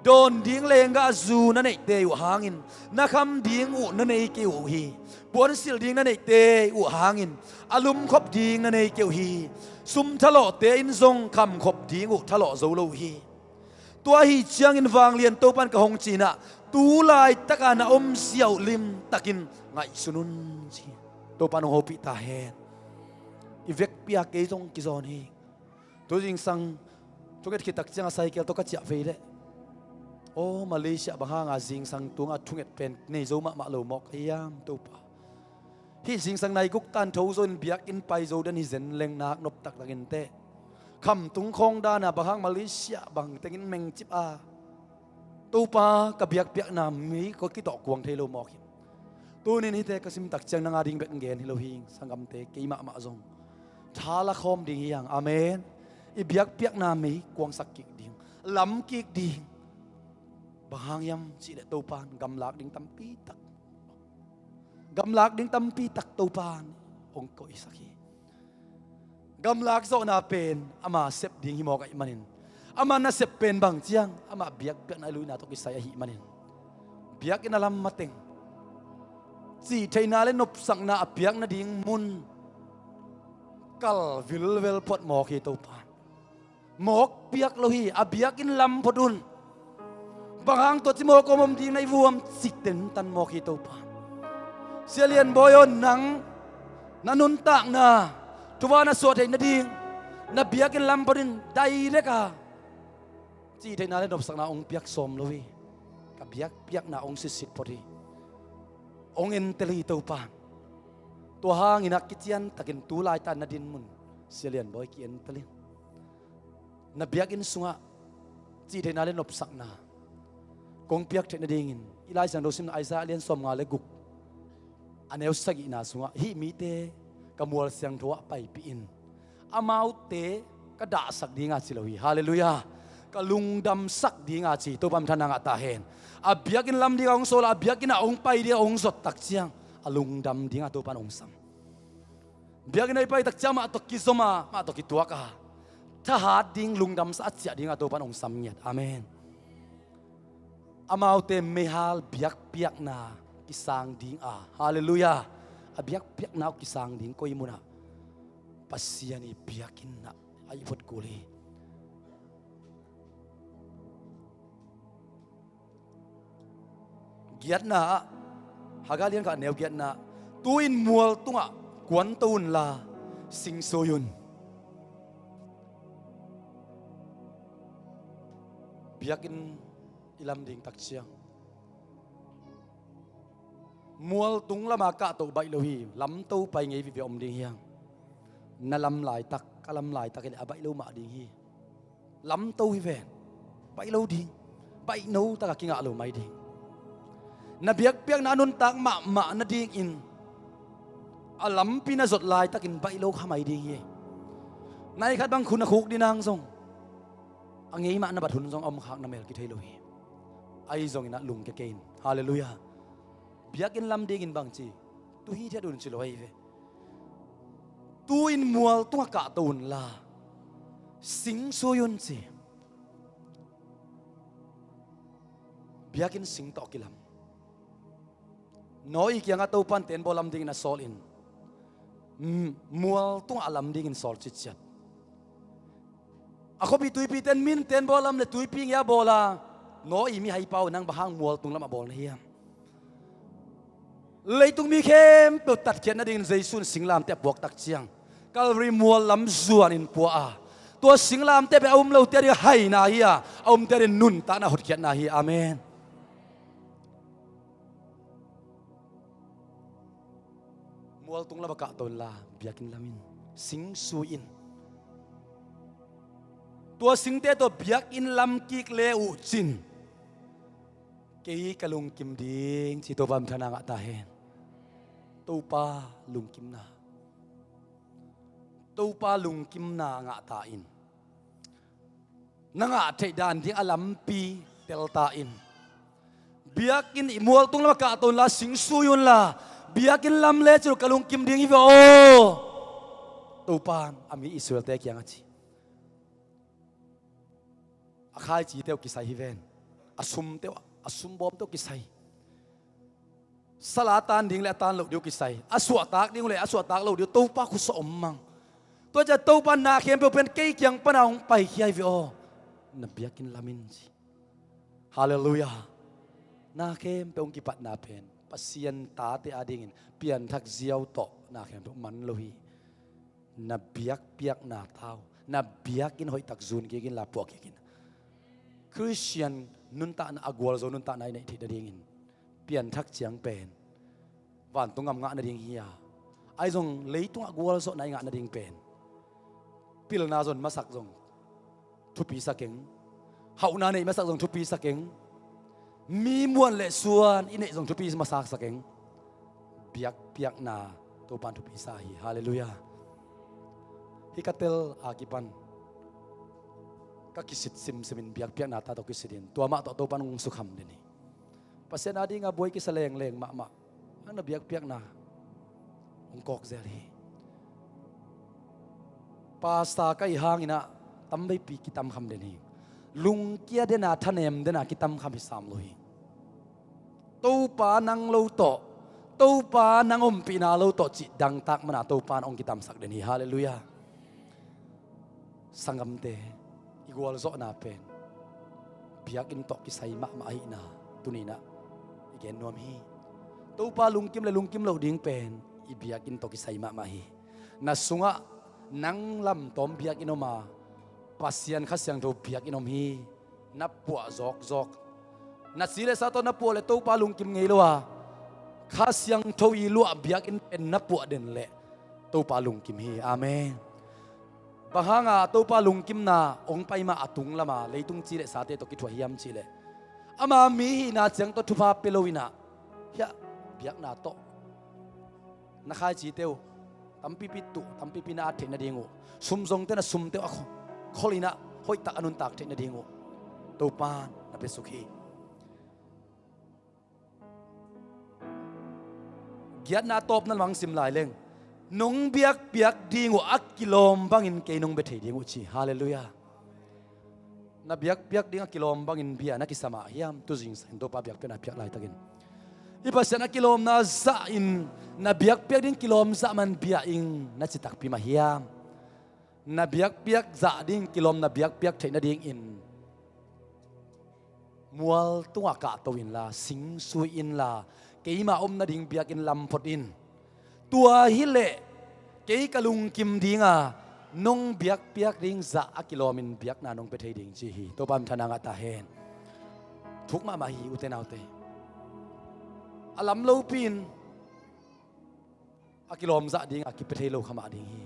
Dawn ding lenggah zu na neihte uh hangin na kham ding uh na nei kei uh hi. Puansilh ding na neihte uh hangin a lumkhop ding na nei kei uh hi. Sum thalawhte in zong khamkhop ding uh thalawh zo lo uh hi. Tua ahi ciangin vanglian Topan ka hong cihnah tu laitaka na om ziau limtakin ngaihsun un ci. Topa nong hopih ta hen. I vekpi-a kei zong kizawn hi. Tu zingsang thunget khit tak ciang a cycle tawh ka ciah vei leh, aw Malaysia, bang hanga zingsang tunga thunget pen nei zo mahmah lo mawk ka hiam Topa. Hih zingsang nai guk tan tho zo in biakinn pai zo den hi zen leng nak nop taktak inteh. Khamtung khawng dana bang hang Malaysia bang tengin mengcip a, Topa, ka biakpiakna mei ko kitawh kuang thei lo mawk hi. Tunin hihte ka sim tak ciang nang a ding bek gen hi lo hi, sanggamte, kei mahmah zong tha la khawm ding hi hang. Amen. I biakpiakna mei kuangsak kik ding, lam kik ding. Bang hang hiam cihleh Topan gamlak ding tampi tak, gamlak ding tampi tak Topan hong koihsak hi. Gamlak zawhna pen ama sep ding hi mawk ahih manin, ama nasep pen bang ciang amah biakpiakna luina tawh kisai ahih manin, biakinn a lam mateng, cihtheihna le nopsakna a piak nading mun kal vilvel phot mawk hi Topan. Mawk piak lo hi, a biakinn lam phot un. Bang hang tua ci mawk om om ding na hi vuam, ci tentan mawk hi Topa. Sia Lian Bawi aw, nang na nuntakna thuva na suah theih nading na biakinn lam phot in, dailek a cihtheihna le nopsakna hong piak sawm lo hi. Ka biakpiakna hong sitsit phot hi. Hong entel hi Topa. Tua hangin a kiciantakin tu laitakin na din mun, Sia Lian Bawi, ki-entel in. Na biakinn sungah cihtheihna le nopsakna kong piak theih nadingin i Lai Siangtho simna Isaiah a lian sawmnga le guk, a neu sagihna sungah hih mite ka mual siangtho ah paipih in, amaute ka dahsak dinga ci lo hi. Halleluiah. Ka lungdamsak dinga ci. Topa minthanna ngah ta hen. A biakinn lam dinga hong sawl a, a biakinn ah hong pai dinga hong zot tak ciang a lungdam dinga Topan hong sam. Biakinn ah i pai tak ciang mah tawh kizom a, mah tawh kituak a, thahat ding, lungdamsa a ciah dinga Topan hong sam ngiat. Amen. Amaute meihal biakpiakna kisang dinga, halleluiah, a biakpiakna uh kisang ding koi munah Pasian i biakinn ah a i phot kul hi. Giatna ah, Haggai lian khat neu giatna, tu-in mual tungah kuanto unla sing sui un. Biakinn i lam ding tak ciang mual tung lama kahto baih lo hi. Lamto pai ngei vive om ding hi hang. Na lam laitak, ka lam laitak hi leh a baih lo mah ding hi. Lamto hi ven. Baih lo ding. Baih no taka kingah lo mai ding. Na biakpiakna a nuntak mahmah nadingin a lampi na zot laitakin baih lo kha mai ding hi. Nai khat bang khun a khuk dinang zong, a ngei mah na bat hun zong a om khak na mel kithei lo hi. Ahi zongin a lungkia kei in. Halleluiah. Biakinn lam dingin bang ci, tu hithiat un ci lo ahi ve. Tu-in mual tungah kahto unla sing sui un ci. Biakinn sing tawh kilam. Noah i kiangah Topan tenbaw lam dingin a sawl in, mm, mual tungah a lam dingin sawl citciat. A khuapi tuipite in min tenbaw lam le tuipi ngei a bawl a, Noah i mihaipa aw, nang bang hang mual tung lamah bawl na hiam? Leitung mi khempeuh tatkhiat nadingin Jesu in singlamteh a puak tak ciang, Calvary mual lam zuanin pua a, tua singlamteh pen a um lote ading haina hi a, a umte ading nuntakna hotkhiatna hi. Amen. Mual tung lamah kahto unla biakinn lamin sing sui in. Tua singte tawh biakinn lam kik le uh cin, kei ka lungkim ding ci. Topa minthanna ngah ta hen. Topa lungkimna, Topa lungkimna ngah ta in. Na ngah theih dan ding a lampi tel ta in. Biakinn i mual tung lamah kahto unla sing sui unla, biakinn lam le cin uh ka lungkim ding hi ve aw, Topan a mi Israel-te kiangah ci. A khaicite uh kisai hi ven. A sumte uh, a sumbawmte uh kisai. Sal a tan ding le a tan loh ding uh kisai, a suahtak ding uh le a suahtak loh ding uh, Topa khutsung om mang. Tua ciang Topa na khempeuh pen kei kiang pana hong paikhia hi ve aw, na biakinn lamin ci. Halleluiah. Na khempeuh hong kipatna pen Pasian tate adingin pianthak ziau tawh na khempeuh man lo hi. Na biakpiakna tau, na biakinn hoihtak zun kik inla puah kik in. Khristian nuntakna a gualzo nuntakna i neih theih nadingin pianthak ciang pen vantung gam ngah nading hi a, ahi zong leitungah gualzawhna i ngah nading pen pilna zon masak zong thupi sa keng, hauhna neih masak zong thupi sa keng, mi muan le suan i neih zong thupi masak sa keng. Biakpiakna Topan thupi sa hi. Halleluiah. Hih ka tel a kipan ka kisit simsimin biakpiakna ta tawh kisitin tua mah tawh Topan hong sukham den hi. Pasian adinga buai kisa lengleng mahmah. Ang na biakpiakna hong kawk zel hi. Pasta ka hih hanginah tamveipi kitamkham den hi. Lungkia dena thanem dena kitamkham hi sam lo hi. Topa nang lo tawh, Topa nang ompihna lo tawh cih dangtak mana Topa na hong kitamsak den hi. Halleluiah. Sanggamte, i gualzawhna pen biakinn tawh kisai mahmah ahihna tuninah i gen nuam hi. Topa lungkim le lungkim loh ding pen i biakinn tawh kisai mahmah hi. Na sungah nang lamtawm biakinn om a, Pasian Kha Siangtho biakinn om hi. Na puah zawkzawk, na si le sa tawh na puah le Topa lungkim ngei lo a, Kha Siangtho i luah biakinn pen na puah den le Topa lungkim hi. Amen. Bang hanga Topa lungkimna hong pai mah a tung lama leitung ci le sate tawh kithuah hiam cihleh, ama mi hihna ciang tawh thupha pia loinah hiah biakna tawh na khaicite uh tampipi tuh, tampipi na at theih nading uh, sumzongte na sumte uh a kho-, kholhinah hoihtak a nuntak theih nading uh Topan na piasuk hi. Giatna a tawpna lamang sim lai leng, nong biakpiak ding uh a kilawm bangin kei nong bia thei ding uh ci. Halleluiah. Na biakpiak ding a kilawm bangin bia na kisa mah hiam? Tu zingsangin Topa biakpiakna piak laitakin i Pasian a kilawmna zahin na biakpiak ding kilawm zah man bia ing na ci takpi mah hiam? Na biakpiak zah ding kilawm na biakpiak theih nadingin mual tungah kahto inla, singsui inla, keima om nading biakinn lamphot in. Tua hileh kei ka lungkim dinga nong biakpiak ding zah a kilawmin biakna nong pia thei ding ci hi. Topa min thang a ngah ta hen. Thuk mahmah hi ute naute. A lam lopi in a kilawm zah dinga kipia thei lo kha mah ding hi.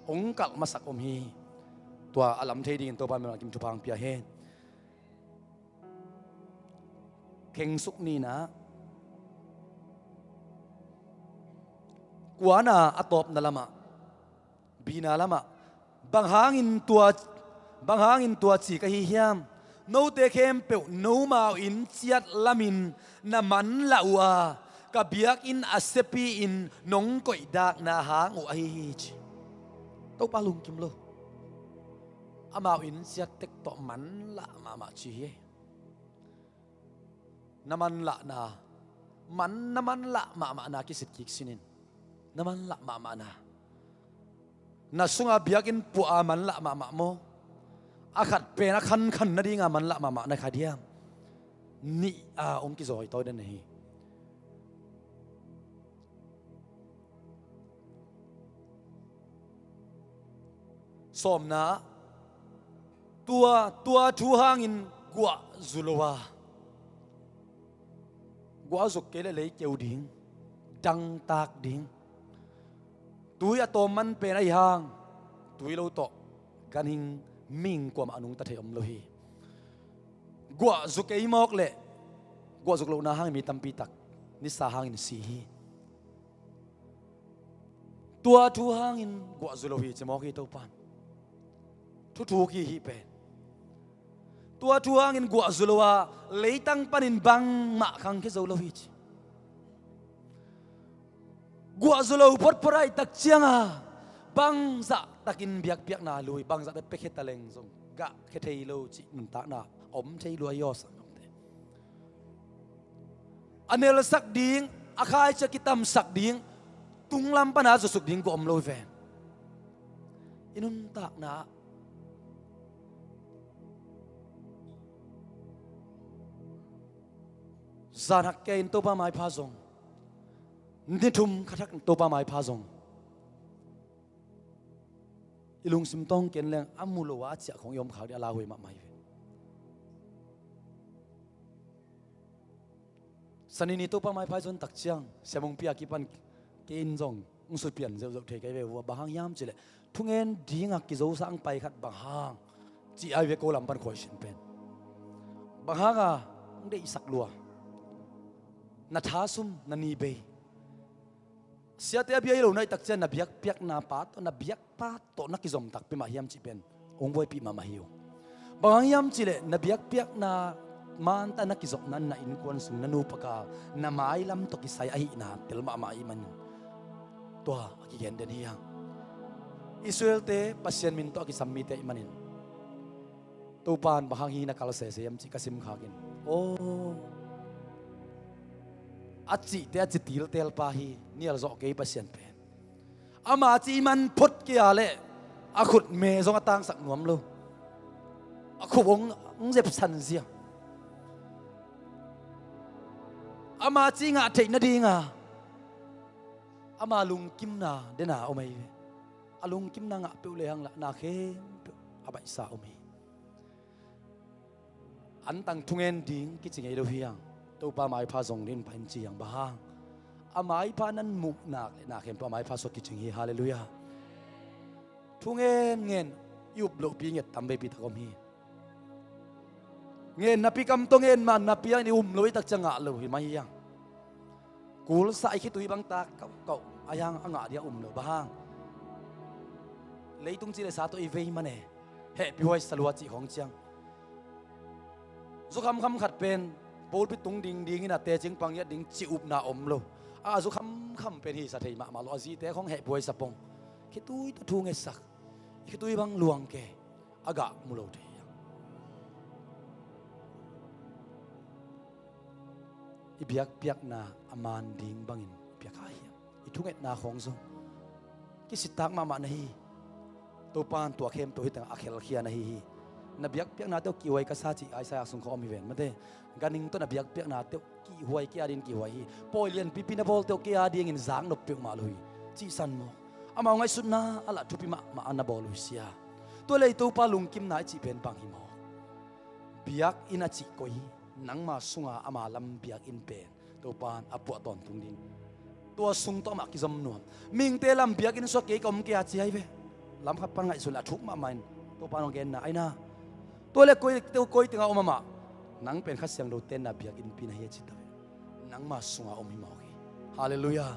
Hong kalh masak om hi. Tua a lam thei dingin Topa min kim thupha hong pia hen. Khengsuk nina kuana a tawpna lamah, bina lamah, bang hangin tua, bang hangin tua ci ka hi hiam? Note khempeuh nomau in ciat lamin na manlah uh a, ka biakinn a siapi-in nong koihdakna hang uh ahi hi ci. Topa lungkim lo. Amau in ciat tek tawh manlah mahmah ci hi. Na manlahna, man na manlah mahmahna kisit kik sinin. Na manlah mahmahna, na sunga biakinn puah a manlah mahmah maw? A khat pen a khankhan nadinga manlah mahmah na kha diam? Nih a hong kizawi tawi den na hi. Sawmna, tua, tua thu hangin guah zu lo a, guah zuk kei le lei keu ding, dangtak ding. Tui a tawm man pen ahi hang tui lo tawh ganhing ming kuamah a nungta thei om lo hi. Guah zu kei mawk le guah zuk lohna hangin mi tampi tak nisa hangin si hi. Tua thu hangin guah zu lo hi ci mawk hi Topan. Thuthuk hi hih pen. Tua thu hangin guah zu lo a leitang panin bangmah khangkhia zo lo hi ci. Guah zu lo photphot ahih tak cianga bangzah takin biakpiakna lui, bangzah tak piakhia taleng zong gahkhia thei lo cih nuntakna om thei lua hi aw sanggamte. A nelsak ding, a khaici a kitamsak ding, tunglam pana a zusuk ding guah om lo hi ve. I nuntakna ah, Zan hak kei in Topa maipha zong, ni thum khat hak in Topa maipha zong, i lungsim tawng ken leng a mu lo a a ciah khong i om khak dih a lauhuai mahmah hi ve. Sanini Topa maipha i zon tak ciang Sia Mungpi a kipan kei in zong hong supian zeuhzeuh thei kei ve uh a, bang hang hiam cihleh thungen dingah kizosa ang pai khat bang hang cih ai ve ko lam pan khuaisian pen. Bang hanga hong deihsak lua, na tha sum na ni bei, siate a bia hi lo na i tak ciang na biakpiakna pa tawh, na biakpa tawh na kizom takpi mah hiam cih pen hong buaipih mahmah hi uh. Bang hang hiam cihleh na biakpiakna manta na kizopna na innkuan sung na nupa kal na mailam tawh kisai ahihna tel mahmah ahih manin tua a kigen den hi hang. Israelte Pasian min tawh a kisam mite ahih manin Topa in bang hang hi na kal sese hiam cih ka sim khakin, aw, a cihte a ci tiltel pa hi. Nial zawh kei Pasian pen. Ama cih i man phot kei a leh a khut me zong a tangsak nuam lo. A khup hong, hong zepsan zia. Ama cih ngah theih nadinga ama lungkimna dena om ahi ve. A lungkimna ngah peuh lehang lah na khempeuh a baihsa om hi. Antang thungen ding kici ngei lo hi hang. Topa maipha zong ding pai in ci hang, bang hang a maipha nan muh nak leh na khempeuh a maipha suak kicing hi. Halleluiah. Thungen ngen i up lohpi nget tam veipi tak om hi. Ngen napi kam tawh ngen mah napi hang i um lo i tak ciang ngah lo hi mai hi hang. Kulsa i khitui bang tak kauhkauh a hiang a ngah dia um lo, bang hang leitung cih le sa tawh i vei man e. Hehpih huai sa lua cih khawng ciang. Zu khamkham khat pen pulpit tung dingding in a tecing pang ngiat ding cih upna om lo. A zu khamkham pen hisa thei mahmah lo, a zite khawng hehpih huai sa pong. Khitui tawh thu ngetsak, khitui bang luang ke, a gah mu lo thei hiam? I biakpiakna a man ding bangin piak kha hiam? I thungetna khawng zong kisitak mahmah na hi. Topa in tua khempeuh hi tengah a khelkhia na hi hi. Na biakpiakna teuh kihhuai ka sa cih Isaiah sung khawng om hi ven mate. Ganhing tawh na biakpiakna teuh kihhuai, kei a dingin kihhuai hi. Pawi lianpipi na bawl teuh kei a dingin zak nop peuhmah lo hi. Cihsan maw? Amau ngaihsutna a lah thupi mahmah a na bawl uh hi sia. Tua lei Topa lungkimna i cih pen bang hi maw? Biakinn a cih koi hi. Nangma sunga ama lam biakinn pen Topa in a puah tawntung ding. Tua sung tawh amah kizom nuam. Mihingte lam biakinn suak kei ka om kei a ci ahi ve. Lam khat pan ngaihsun le a thuk mahmah in Topa in hong genna ahi na. Tua le koi, koi tengah om amah, nang pen Kha Siangtho tenna biakinnpi na hi a ci ta ve. Nangma sunga om hi mawk hi. Halleluiah.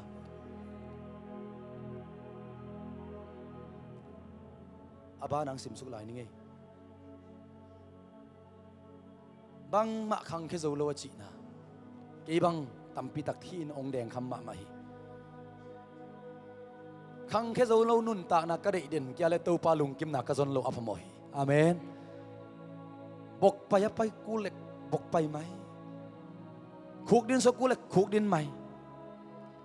A ban ang simsuk lai ni ngei. Bangmah khangkhia zo lo a cihna. Kei bang tampi tak thi in ong dengkham mahmah hi. Khangkhia zo lo nuntakna ka deih den kia le Topa lungkimna ka zon lo a phamawh hi. Amen. Bokpai a pai kul le bokpai mai. Khukdin suak kul le khukdin mai.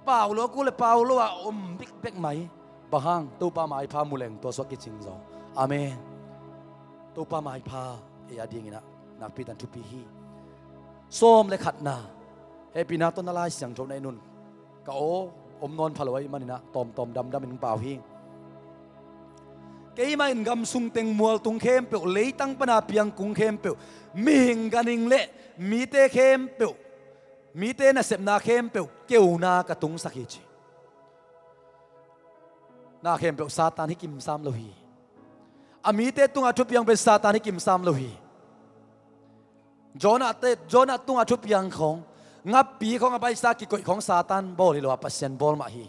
Pau lo a kul le pau lo a om bikbek mai. Bang hang Topa maipha mu leng tua suak kicing zaw. Amen. Topa maipha ei a dinginah nakpi tan thupi hi. Sawm le khatna, hehpihna tawh na Lai Siangtho na i nun. Ka aw om nawn pha lo ahih maninah tawmtawm damdamin pau hi. Keimah in gam sung teng mualtung khempeuh, leitang pana piang kung khempeuh, mihing ganhing le mite khempeuh, mite nasepna khempeuh keuna ka tungsak hi ci. Na khempeuh Satan hi kimsam lo hi. A mite tungah thupiang pen Satan hi kimsam lo hi. Jonah te, Jonah tungah thupiang khawng, ngapi khawng a baisa kikoih khawng Satan bawl hi lo a, Pasian bawl mah hi.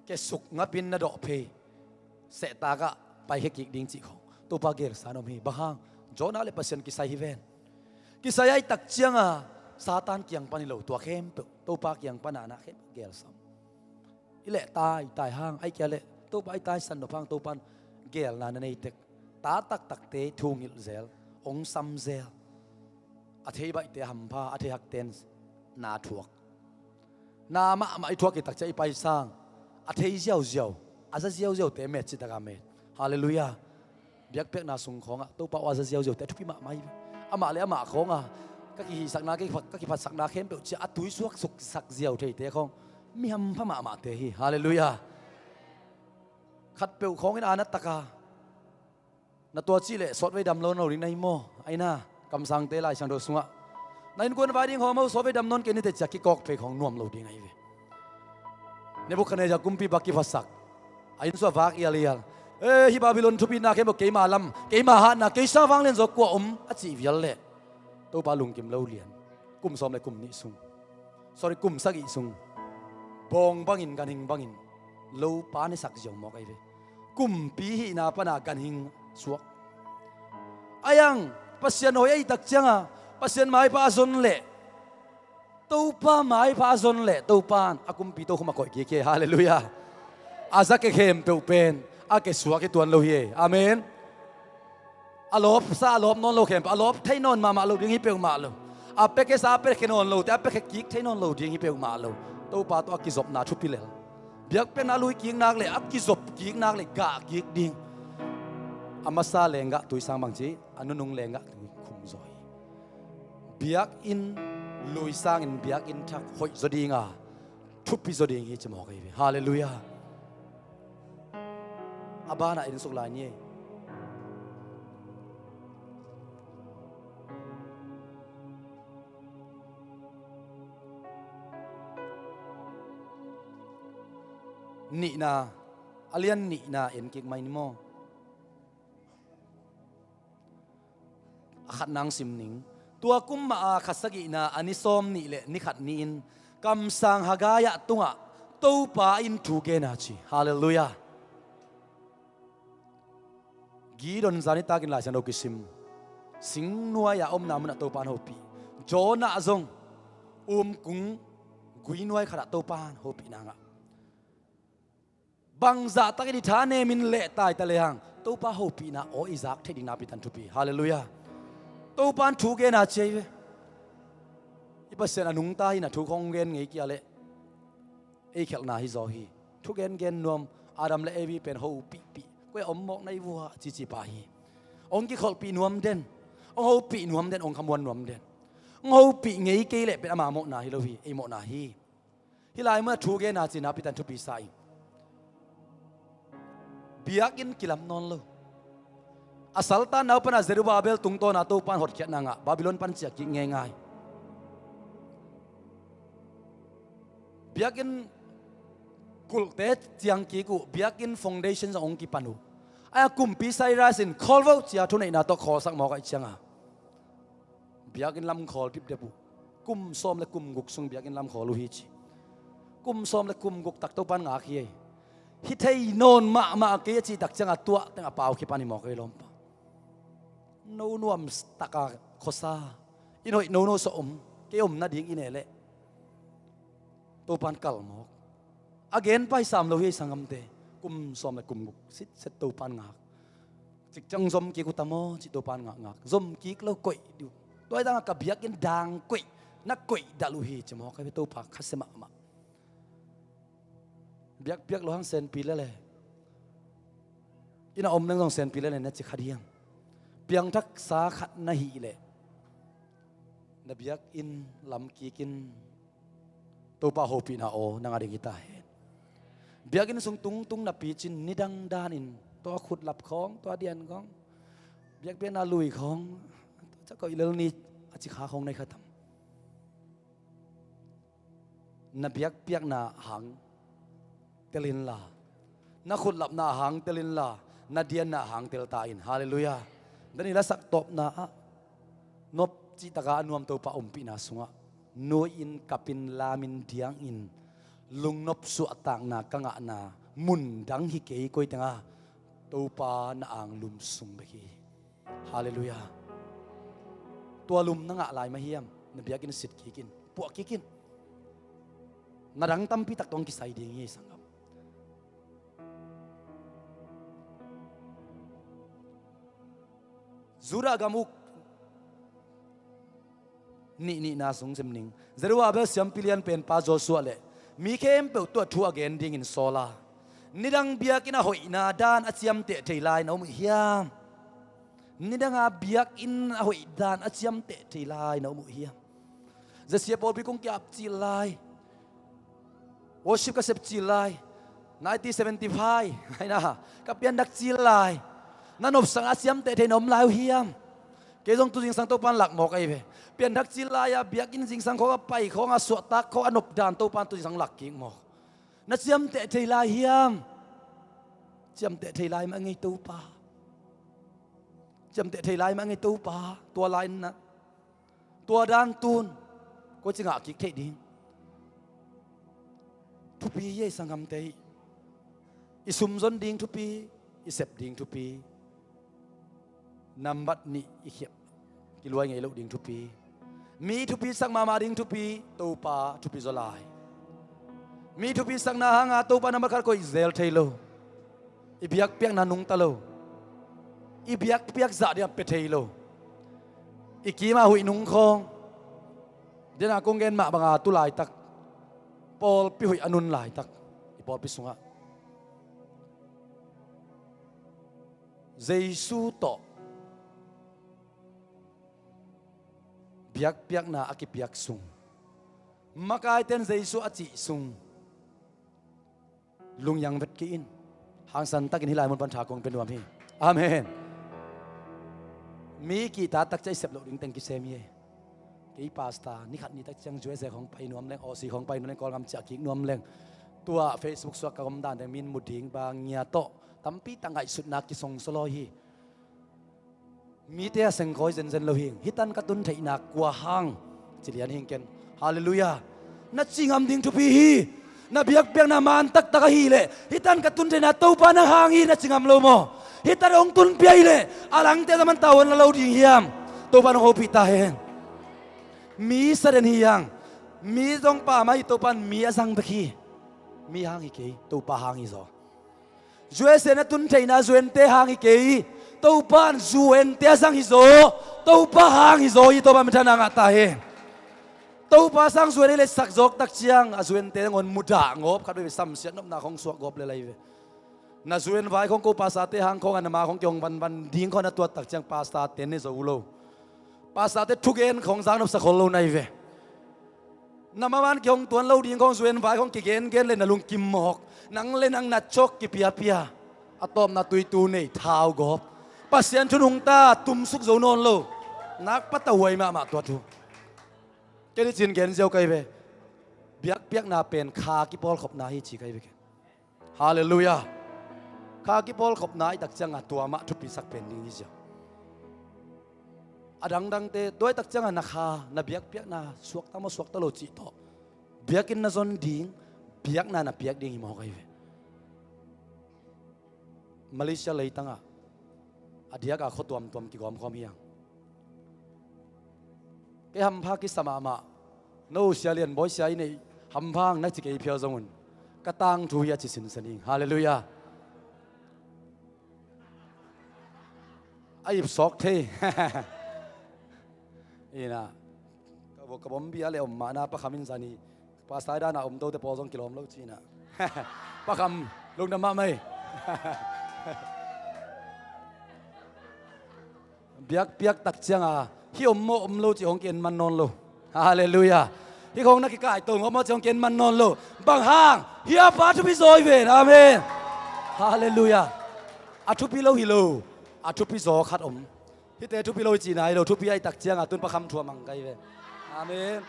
Kesuk ngapin na dawh phei, sehtakah paikhia kik ding cih khawng Topa gelsa na om hi. Bang hang? Jonah le Pasian kisai hi ven. Kisai ahih tak cianga Satan kiang pan hi lo, tua khempeuh Topa kiang pana na khempeuh gelsa om. I leh tai, tai hang, ai kia leh Topa i taisan nop hang Topan gelna na nei tek. Ta taktakte thungilh zel, ong sam zel. A thei baihte hampha, a thei hakten na thuak. Na mahmah i thuak i takcia i paisang. A thei ziauziau, a za ziauziaute met citaka met. Halleluiah. Biakpiakna sung khawngah Topa uh a za ziauziaute a thupi mahmah hi ve. Amah le amah khawngah ka kihihsakna, ka kiphat-, ka kiphatsakna khempeuh ciah a tuisuak suksak ziau theite khawng mi hampha mahmahte hi. Halleluiah. Khatpeuh khawngin a na taka na tua cih leh sawtvei dam lo, lo ding na hi maw? Aina, kamsangte Lai Siangtho sungah na innkuan vai ding hawm ho, sawtvei dam nawn kei ni teh ci-a kikawk phei khawng nuam lo ding ahi ve. Nebukhadnezzar kumpipa kiphasak, a inn sungah vak ialial. "E, hih Babylon thupina khempeuh keima lam, keima hatna, kei sang vanglian zaw kua om?" a cih vial leh Topa lungkim lo lian. Kum sawm le kum nih sung, sorry, kum sagih sung, bawng bangin, ganhing bangin lopa nesak ziau mawk ahi ve. Kumpi hihna pana ganhing suak. Ahi hang Pasian hoih ahih tak cianga Pasian maipha a zon leh, Topa maipha a zon leh Topa in a kumpi tokhom a koih kik hi. Halleluiah. A za ke khempeuh pen a ke suak hi tuan lo hi. Amen. A lawpsa, a lawp nawn lo khempeuh, a lawp thei nawn mahmah lo ding hi peuhmah lo. A piakhia sa, a piakhia nawn lote a piakhia kik thei nawn lo ding hi peuhmah lo. Topa tawh a kizopna thupi lel. Biakpiakna a lui kik nak leh, a kizop kik nak leh gah kik ding. A masa lenggah tui sang bangci, a nunung lenggah tui khum zaw hi. Biakinn lui sangin biakinn thak hoih zaw dinga, thupi zaw ding hi ci mawk ahi ve. Halleluiah. A banah en suk lai ni ei. Nihna, a lian nihna en kik mai ni maw? A khat nang sim ning. Tua kum mah a kha sagihna a ni sawm nih le ni khat ni-in kamsang Haggai-ah tungah Topa in thu gen a ci. Halleluiah. Gideon zan nitakin Lai Siangtho kisim. Singnuai-a omna munah Topa in hopih. Jonah zong umkung guinuai khatah Topa in hopihna ngah. Bangzah takin i thanemin lehtai ta lehang Topa hopihna aw i zak theih ding nakpi takin thupi. Halleluiah. Topa in thu gen a ci ahi ve. I Pasian a nungta hi-in a thu khawng gen ngei kei leh ei khialhna hi zaw hi. Thu gengen nuam, Adam le Evi pen hopihpih, koi a om mawk na hi vua cici pa hi. Hong kikholhpih nuam den, hong hopih nuam den, hong khamuan nuam den. Hong hopih ngei kei leh pen ama mawhna hi lo hi, ei mawhna hi. Hih lai munah thu gen a ci nakpi takin thupi sa ing. Biakinn kilam nawn lo. A saltanna uh pana Zerubbabel tungtawna Topa in hotkhiatna ngah, Babylon pan ciah kik ngeingai. Biakinn kulhte ciang kik uh, biakinn foundation zong hong kipan uh. Ahi a kumpi Cyrus in khawl vo ci-a thuneihna tawh khawlsak mawk ahih cianga biakinn lam khawl dipdep uh. Kum sawm le kum guk sung biakinn lam khawl uh hi ci. Kum sawm le kum guk tak Topa in ngak hi ei. Hi thei nawn mahmah kei a cih tak cianga tuah teng a pau kipan hi mawk ei lawmpa. No nuam taka khuasa, inn hoih nono sawh om, kei om nading i ne leh Topa in kal mawk. A gen paisam lo hi ei sanggamte. Kum sawm le kum guk sitset Topa in ngak. Cikciang zom kik uh ta maw cih Topa in ngakngak. Zom kik lo, koih dih uh. Tua hi tangah ka biakinn dang koih, na koih dalh uh hi ci mawk ahi ve. Topa khasia mahmah. Biakpiak lo hang senpi lele. Inn a om leng zong senpi lele na ci kha ding. Piangthaksa khat na hih leh na biakinn lam kikin Topa hopihna aw na ngah ding hi ta hen. Biakinn sung tungtung na picin nidang danin tua khutlap khawng, tua dian khawng, biakpiakna lui khawng, tua ca koih lel ni a ci kha khawng na hi kha tam. Na biakpiakna hang tel inla, na khutlapna hang tel inla, na dianna hang tel ta in. Halleluiah. Daniel a sak tawpna ah nop cihtaka a nuam Topa ompihna sungah nuiin kapin lamin diangin lungnop suahtakna ka ngahna mun dang hi kei, koi tenga Topa na anglum sung bek hi. Halleluiah. Tua lum na ngah lai mah hiam? Na biakinn sit kikin, puah kikin. Na dang tampi tak tawh kisai ding hi sanggam. Judah gam uk nih nihna sung sim ning. Zerubbabel siampi lianpenpa Joshua le mi khempeuh tuah thu a gen dingin sawl a, nidang biakinn a hoihna dan a ciamteh thei lai na om uh hiam? Nidanga biakinn a hoih dan a ciamteh thei lai na om uh hiam? Zasia pawlpi kong kiap cil lai, worship ka sep cil lai, nineteen seventy-five aina ka pianthak cil lai, na nopsang a ciamteh thei na om lai uh hiam? Kei zong tu zingsang Topan lak mawk ahi ve. Pianthak cil lai-a biakinn zingsang khawng a pai khawng a suahtak khawng a nopdan Topan tu zingsang lak kik mawk. Na ciamteh thei lai hiam? Ciamteh thei lai mah ngei Topa. Ciamteh thei lai mah ngei Topa. Tua lai-in na, tua dan tun koi ci ngah kik theih ding? Thupi hi ei sanggamte hi. I sum zon ding thupi, i sep ding thupi. Nambat nih i khiap kiluai ngei loh ding thupi. Mi thupisak mahmah ding thupi, Topa thupi zaw lai. Mi thupisakna hanga Topa nambat khat koih zel thei lo. I biakpiakna nungta lo. I biakpiak zah ding a pia thei lo. I kima huih nung khawng, dena kong gen mah banga tu laitak pawlpi huih a nun laitak i pawlpi sungah Jesu tawh biakpiakna a kipiak sung, makaiten Jesu a cih sung, lunghiang vet kei in. Hangsan takin hih lai mun pan tha kong pia nuam hi. Amen. Mi kihta tak ciang i sep loh ding teng kisem hi. Kei pastor, ni khat ni tak ciang U S A khawng pai nuam leng, Aussie khawng pai nuam leng, Kawlgam ciah kik nuam leng, tua Facebook suak ka om dan teng min mu ding bang ngia tawh tampi tak ngaihsutna kisongsaw lawi hi. Mite a sengkawi zenzen lo hing, hih tan ka tun theihna kua hang ci lian hing ken. Halleluiah. Na ci ngam ding thupi hi. Na biakpiakna man taktak ahih leh, hih tan ka tun theihna Topa nang hang hi, na ci ngam lo maw? Hih tan hong tun pia hi leh a langte a man tavuan la lo ding hiam? Topa nang hopih ta hen. Mi saden hi hang. Mi zong pamah hi, Topa in mi a zang bek hi. Mi hang hi kei, Topa hang hi zaw. U S A na tun theihna U N te hang hi kei, Topa in U N te a zang hi zaw, Topa hang hi zaw hi, Topa minthanna ngah ta hi. Topa sang U N a i letsak zawk tak ciang a U N te nangawn mudah ngawp khat veve, samsiat nopna khawng suak gawp lel ahi ve. Na U N vai khawng ko pastor te hang khawng a na ma khawng kihong vanvan ding khawng na tuat tak ciang pastor te ne zo uh lo. Pastor te thugen khawng zak nopsa khol lo na hi ve. Na maman kihong tuan lo ding khawng U N vai khawng kigengen le na lungkim mawk. Nang le nang natcawk kipiapia. A tawpna tuitu nei thau gawp. Pasian thu nungta tumsuk zo nawn lo. Nak patahuai mahmah tua thu. Kei ni cin gen ziau kai ve. Biakpiakna pen kha kipawlkhopna hi ci kai ve. Halleluiah. Kha kipawlkhopna i tak cianga tua mah thupisak pen ding hi ziau. A dangdangte tua i tak cianga na kha, na biakpiakna suakta maw suakta lo cih tawh biakinn na zon ding, biakna na piak ding hi mawk ahi ve. Malaysia leitangah a diaka khua tuamtuam kigawmkhawm hi hang. Kei hampha kisa mahmah. No sia lian bawi sia i neih hampha hang na ci kei phial zongun ka tangthu hi a ci sinsen hi. Halleluiah. A ipsawk thei. Ina ka bombi a le om mahna pakham in zani pastor dana om dote pawl zong kilawm lo cina. Pakham lungdam mahmah hi. Biakpiak tak cianga hih om maw om lo cih hong ki-en man nawn lo. Halleluiah. Hih khawng na kikaih to ngawp maw cih hong ki-en man nawn lo. Bang hang? Hih a pa thupi zaw hi ven. Amen. Halleluiah. A thupi lo hi lo. A thupi zaw khat om. Hihte thupi lo hi cihna hi lo, thupi ahih tak cianga tun pakham thu a mang kai ve. Amen.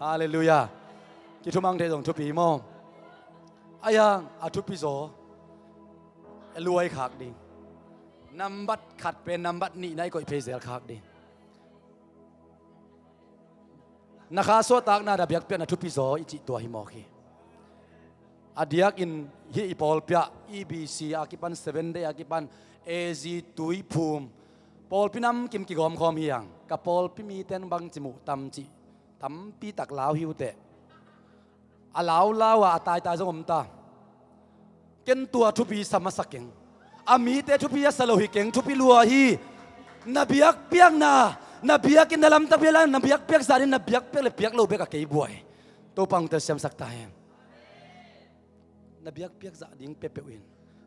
Halleluiah. Kithumang thei zong thupi hi maw? A yang a thupi zaw a luai khak ding. Nambat khat pen nambat nihna i koih phei zel khak ding. Na kha suahtakna na biakpiakna thupi zaw i cih tua hi mawk hi. A diakin hih i pawlpi ah E B C a kipan, Seven Day a kipan, A Z, Tuiphum, pawlpi namkim kigawmkhawm hi hang. Ka pawlpi miten bangci muh tam cih tampi tak lau hi uh teh. A laulau a, a taitai zong om ta. Ken tua thupi sa masa keng. A mite thupi a sa lo hi keng, thupi lua hi. Na biakpiakna, na biakinn na lamtak biakna, na biakpiak zah ding, na biakpiak le piak lo bek a kei buai. Topa hong telsiamsak ta hen. Na biakpiak zah ding peuhpeuh in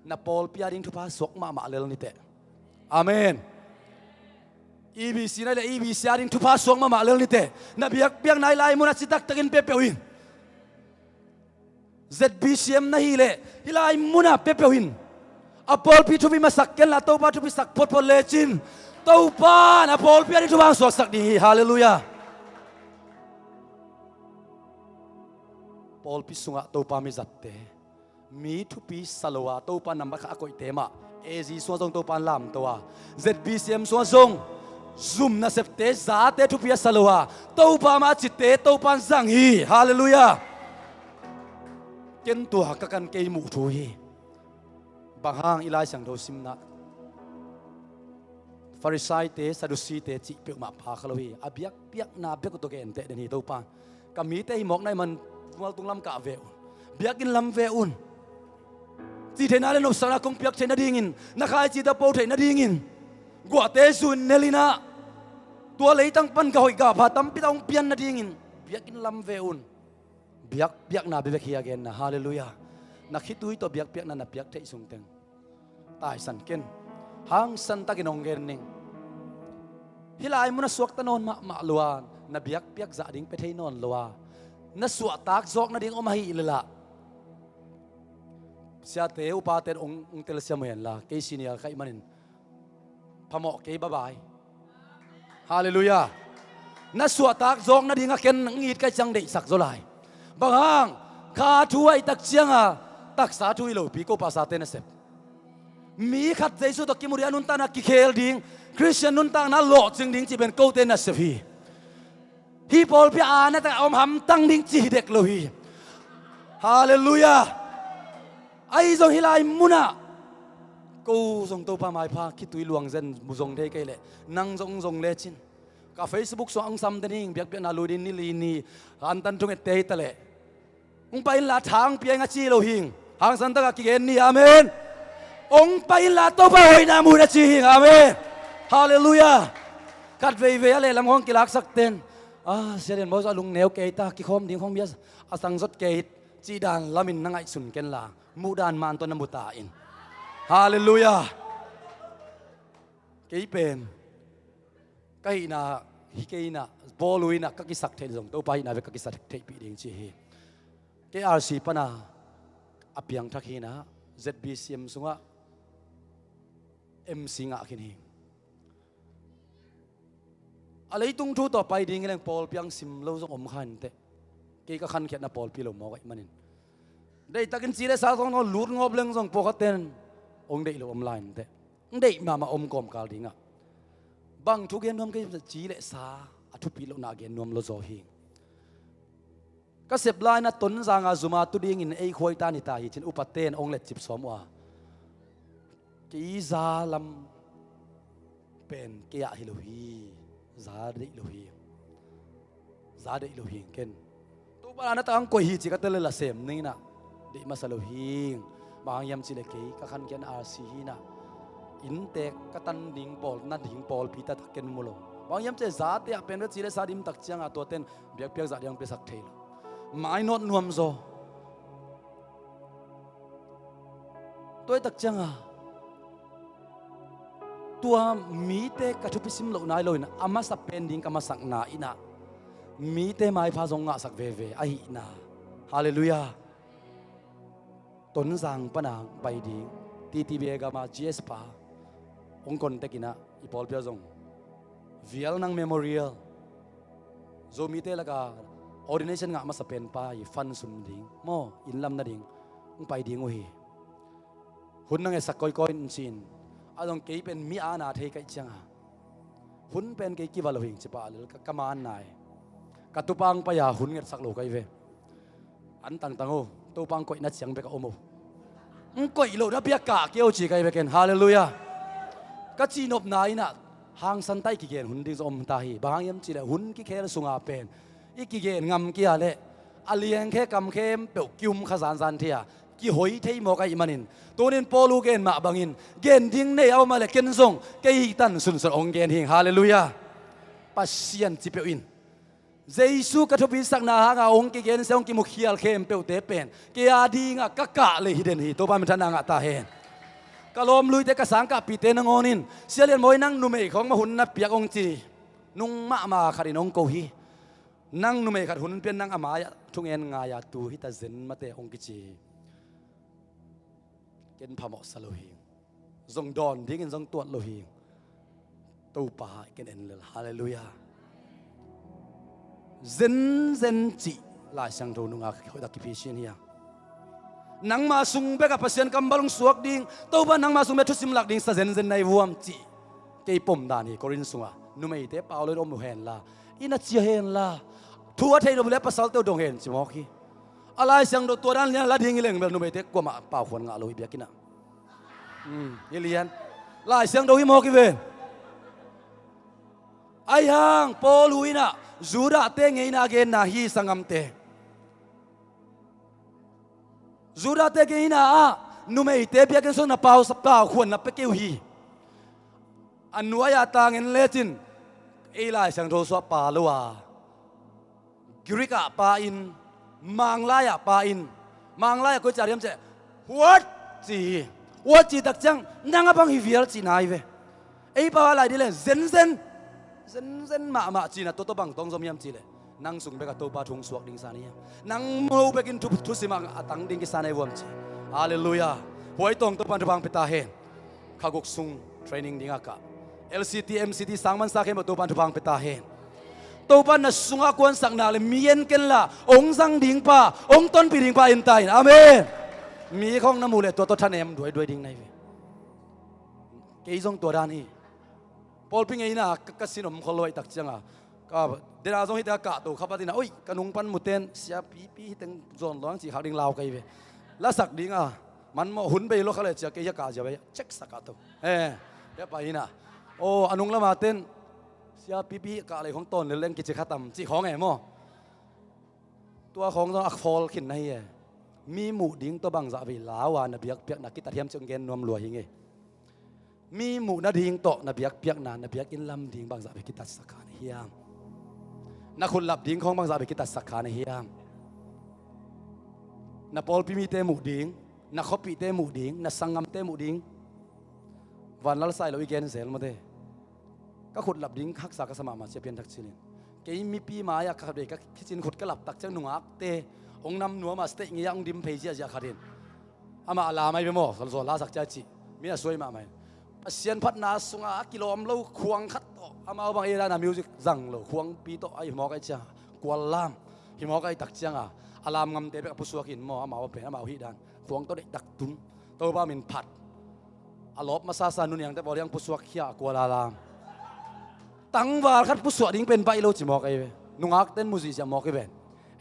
Na pawlpi a ding thupha suak mahmah lel niteh. Amen. E B C na le E B C a ding thupha suak mahmah lel niteh. Na biakpiakna hih lai munah citak takin pia peuh in. Z B C M na hih leh hih lai munah pia peuh in. A pawlpi thupi masak kenla Topa thupi sak photphot lecin Topa in a pawlpi a ding thupha hong suaksak ding hi. Halleluiah. Pawlpi sungah Topa mi zatte, mi thupi sa lo a Topa nambat khat a koihte mah, A Z sungah zong Topa in lamto a, Z B C M sungah zong zum nasepte zate thupi a sa lo a Topa mah a citte Topa in zang hi. Halleluiah. Ken tua ka kan kei muh thu hi. Bang hang? I Lai Siangtho simna Farisaite, Sadusite cih peuhmah pha kha lo hi. A biakpiakna bek uh tawh genteh den hi. Topa, ka mite hi mawk na hih man mualtung lam kah ve un, biakinn lam ve un, cih theihna le nopsakna kong piak theih nadingin, na khaici tawh po theih nadingin, guahte zu-in nel in ah, tua leitang pan ka hoih ka pha tampi tak hong pian nadingin biakinn lam ve un. Biakpiakna bekbek hi a genna. Halleluiah. Na khitui tawh biakpiakna na piak theih sungteng taisan ken. Hangsan takin hong gen ning. Hih lai munah suakta nawn mahmah lo a, na biakpiak zah ding pia thei nawn lo a, na suahtak zawk nading om ahih leh lah, siate upate hong, hong telsiam uh hen la, kei senior ka hih manin phamawh kei, bye bye. Halleluiah. Na suahtak zawk nadingah ken hong it ka hih ciang deihsak zaw lai. Bang hang? Kha thu ahih tak cianga taksa thu hi lopi, ko pasate nasep. Mi khat Jesu tawh kimu ding a nuntakna kikhel ding, Khristian nuntakna lawhcing ding cih pen kote nasep hi. Hih pawlpi ah a na tak a om hamtang ding cih hi dek lo hi. Halleluiah. Ahi zong hih lai munah ko zong Topa maipha khitui luang zen mu zong thei kei leh nang zong zong lecin ka Facebook sungah hong sam den hing. Biakpiakna lui ding ni li ni, antan thungette hi taleh hong pai inla tha hong pia ing a ci lo hing. Hangsan takah kigen ni. Amen. Hong pai inla Topa hoihna mu in a ci hing. Amen. Halleluiah. Khat veivei a lehlam hong kilaksak ten, a, sia den maw, a lungneu kei ta, kikhawm ding khawng bia a sang zot kei hi, cih dan lamin na ngaihsun kenla, muhdan man tawh na mu ta in. Halleluiah. Kei pen ka hihna hi kei inah, Paul uh inah ka kisak theih zong Topa hihna bek ka kisak theihpih ding ci hi. Kei R C pana a piangthak hi inah, Z B C M sungah M C ngah khin hi. A leitung thu tawh pai ding hi leng pawlpi hong sim lo zong om kha inteh. Kei ka khankhiatna pawlpi lo mawk ahih manin, deihtakin ci le sa zong lut ngawp leng zong pawlkhatten hong deih lo om lai inteh. Hong deih mahmah om kawmkal dingah bang thu gen nuam kei, ci le sa a thupi lohna gen nuam lo zaw hi. Ka sep lai-in a Tonzang a zuma tu dingin ei khuaita ni ta hi cin upaten hong letcip sawm uh a, kei za lam pen kei ah hi lo hi. Za deih lo hi. Za deih lo hi ken. Topa la na tak hong koih hi ci ka tel le la sem ning inah deih masa lo hi. Bang hang hiam cih leh kei ka khankhiatna R C hi inah, inntek ka tan ding pawl, na ding pawlpi taktak ken mu lo. Bang hang hiam cih leh zate ah pen ve ci le sa dim tak cianga tuaten biakpiak zah ding hong piasak thei lo. Mainawt nuam zaw. Tua hi tak cianga tua mite ka thupi sim loh nai loin a masa pen ding ka masakna inah mite maipha zong ngahsak veve ahihna. Halleluiah. Tonzang pana hong pai ding, T T B A gama G S pa hong contact inah, i pawlpi ah zong Vial Nang Memorial Zomite laka ordination ngah masa penpa i fund sum ding maw, inn lam nading hong pai ding uh hi. Hun na ngetsak kawikawi in ci-in, a zong kei pen mi a na thei ka hih cianga hun pen kei kiva lo hing ci pah lel ka, ka man nai. Ka tupa hong pai-a hun ngetsak lo ka hi ve. An tangtang uh, Topa hong koihna ciang bek a om uh. Hong koih loh na piak kah kei uh ci ka hi ve ken. Halleluiah. Ka cihnopna inah hangsan ta i kigen hun ding zong om ta hi. Bang hang hiam cih leh hun kikhel sunga pen i kigen ngam kei a leh a liangkhe kamkhempeuh ki-um kha zanzan thei a, kihoi thei mawk ahih manin, tunin Paul uh gen mah bangin gen ding nei a om a leh ken zong kei hi tan sunsun hong gen hing. Halleluiah. Pasian ci peuh in. Jesu ka thupisakna hanga hong kigensia hong kimukhial khempeuhte pen kei a dingah ka kah lei hi den hi. Topa minthanna ngah ta hen. Ka lawmluite, ka sangkahpihte nangawn in, Sia Lian Mawi, nang numei khawng mah hun na piak hong ci. Nung mahmah khat in hong ko hi. Nang numei khat hun pian, nang a mai-ah thungen ngai-a tu hita zen mate hong kici hi. Ken phamawhsa lo hi. Zong dawn dingin zong tuat lo hi. Topa ken en lel. Halleluiah. Zenzen cih Lai Siangtho nungak hoih tak kiphi sin hi a. Nangma sung bekah Pasian kammal hong suak ding, Topa nangma sung bek thusim lak ding sa zenzen na hi vuam cih kei pom dan hi. Korin sungah numeite pau lo in om uh henla, inn ah cia henla, thu a theih nop leh pasalte uh dong hen ci mawk hi. A Lai Siangtho tua dan lian la ding hi leng bel numeite kuamah paukhuan ngah lo hi biakinn ah. Hmm, hi lian. Lai Siangtho hi mawk hi ve. Ahi hang Paul hu in ah Judahte ngeina a genna hi, sanggamte. Judahte ngeina ah numeite biakinn sung na pau, paukhuan na pia kei uh hi. A nuai-ah tang en lecin ei Lai Siangtho sungah pa lo a, Greek ah pa in, Manglai ah pa in, Manglai ah koi ci hiam cih leh what ci hi. What cih tak ciang nang a bang hi vial cihna hi ve. Ei pau ah lai ding leh zenzen, zenzen mahmah cihna, tua tawh bang tawng zom hiam cih leh nang sung bekah Topa thu hong suak ding sa na hi hiam? Nang mo bekin thu, thusim ah a tang ding kisa na hi vuam ci. Halleluiah. Huai tawng Topa'n thupha hong pia ta hen. Kha guk sung training dingah kah, L C T, M C T, sangmansa khempeuh Topa'n thupha hong pia ta hen. Topa'n na sungah kuansak nak leh mi en ken la, hong zang ding pa, hong tonpih ding pa en ta in. Amen. Mi khawng na muh leh tua tawh thanem duaiduai ding na hi ve. Kei zong tua dan hi. Pawlpi ngeina ka, ka sin om khol lo ahih tak ciangah, ka dena zong hite a kahto kha vat in ah, oi, ka nung pan mute'n Sia Pipi hi teng zawn luang cih khak ding lau ka hi ve. Lasak ding a, man mawh, hun bei lo kha leh ci-a kei hi a kah ziau ei, check sak a to. Eh, hia pai in ah, aw, a nung lam a te'n Sia Pipi hi a kah leh khawng tawn lel leng kici kha tam cih khawng e maw. Tua khawng zong a khawl khin na hi e. Mi muh ding tawh bangzah vei lau a na biakpiakna kitat hiam cih hong gen nuam lua hi ing e. Mi muh nading tawh na biakpiakna, na biakinn lam ding bangzah vei kitatsak kha na hiam? Na khutlap ding khawng bangzah vei kitatsak kha na hiam? Na pawlpi mite muh ding, na khuapihte muh ding, na sanggamte muh ding. Vanlal sai lo i gen zel mate. Ka khutlap ding haksa ka sa mahmah ci a pianthak cilin. Kei mipi mai-ah khat vei ka khicin khut ka lap tak ciang nungakte hong nam nuam a, stage ngei-ah hong dim phei ziahziah khat in, amah a lam ahi ve maw, zawlzawla sak cia cih. Mi a suai mahmah in, Pasian phatna sungah a kilawm lo khuang khat tawh, amau bang ei dan a music zang lo khuangpi tawh ahi mawk ahi ciang, kual lam hi mawk ahi tak ciang a, a lam ngamte bek a pusuak in maw, amau a pen, amau hih dan khuang tawh deihtak tum. Topa min phat. A lawp masasa nuniangte bawl hiang pusuak khia a kual a lam. Tangval khat pusuak ding pen baih lo ci mawk ahi ve. Nungakte'n mu zihziah mawk hi ven.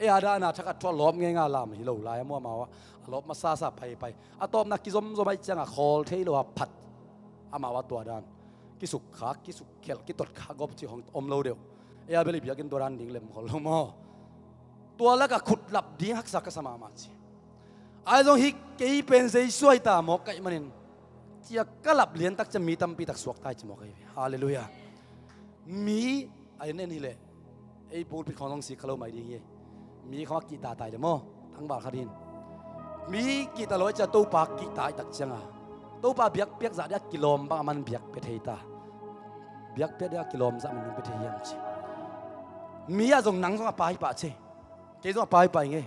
Ei a dana thakhat thu a lawp ngeingai lam hi lo lai a, muamau ah a lawp masasa paipai. A tawpna kizomzom ahi ciangah khawl thei lo a phat. Amau a tua dan kisukkhak, kisukkhelh, kitotkhak gawp cih hong om lo deuh. Ei a bel i biakinn tua dan ding lem khol lo maw. Tua lakah khutlap ding haksa ka sa mahmah ci. Ahi zong hih kei pen Jesu ahi ta mawk ka hih manin, cia ka lap liantak ciang mi tampitak suakta hi ci mawk ahi ve. Halleluiah. Mi a en en hileh ei pulpit khawng zong sik kha lo mai ding hi. Mi khawng a kihta ta hi le maw, tangval khat in. Mi kihta lo ahi ciang Topa kihta ahi tak cianga, Topa biakpiak zah dia kilawm bang a man biak pia thei ta. Biakpiak dia kilawm zah man nung pia thei hiam ci. Mi ah zong nang zong a pai pah ci. Kei zong a pai pah ing e.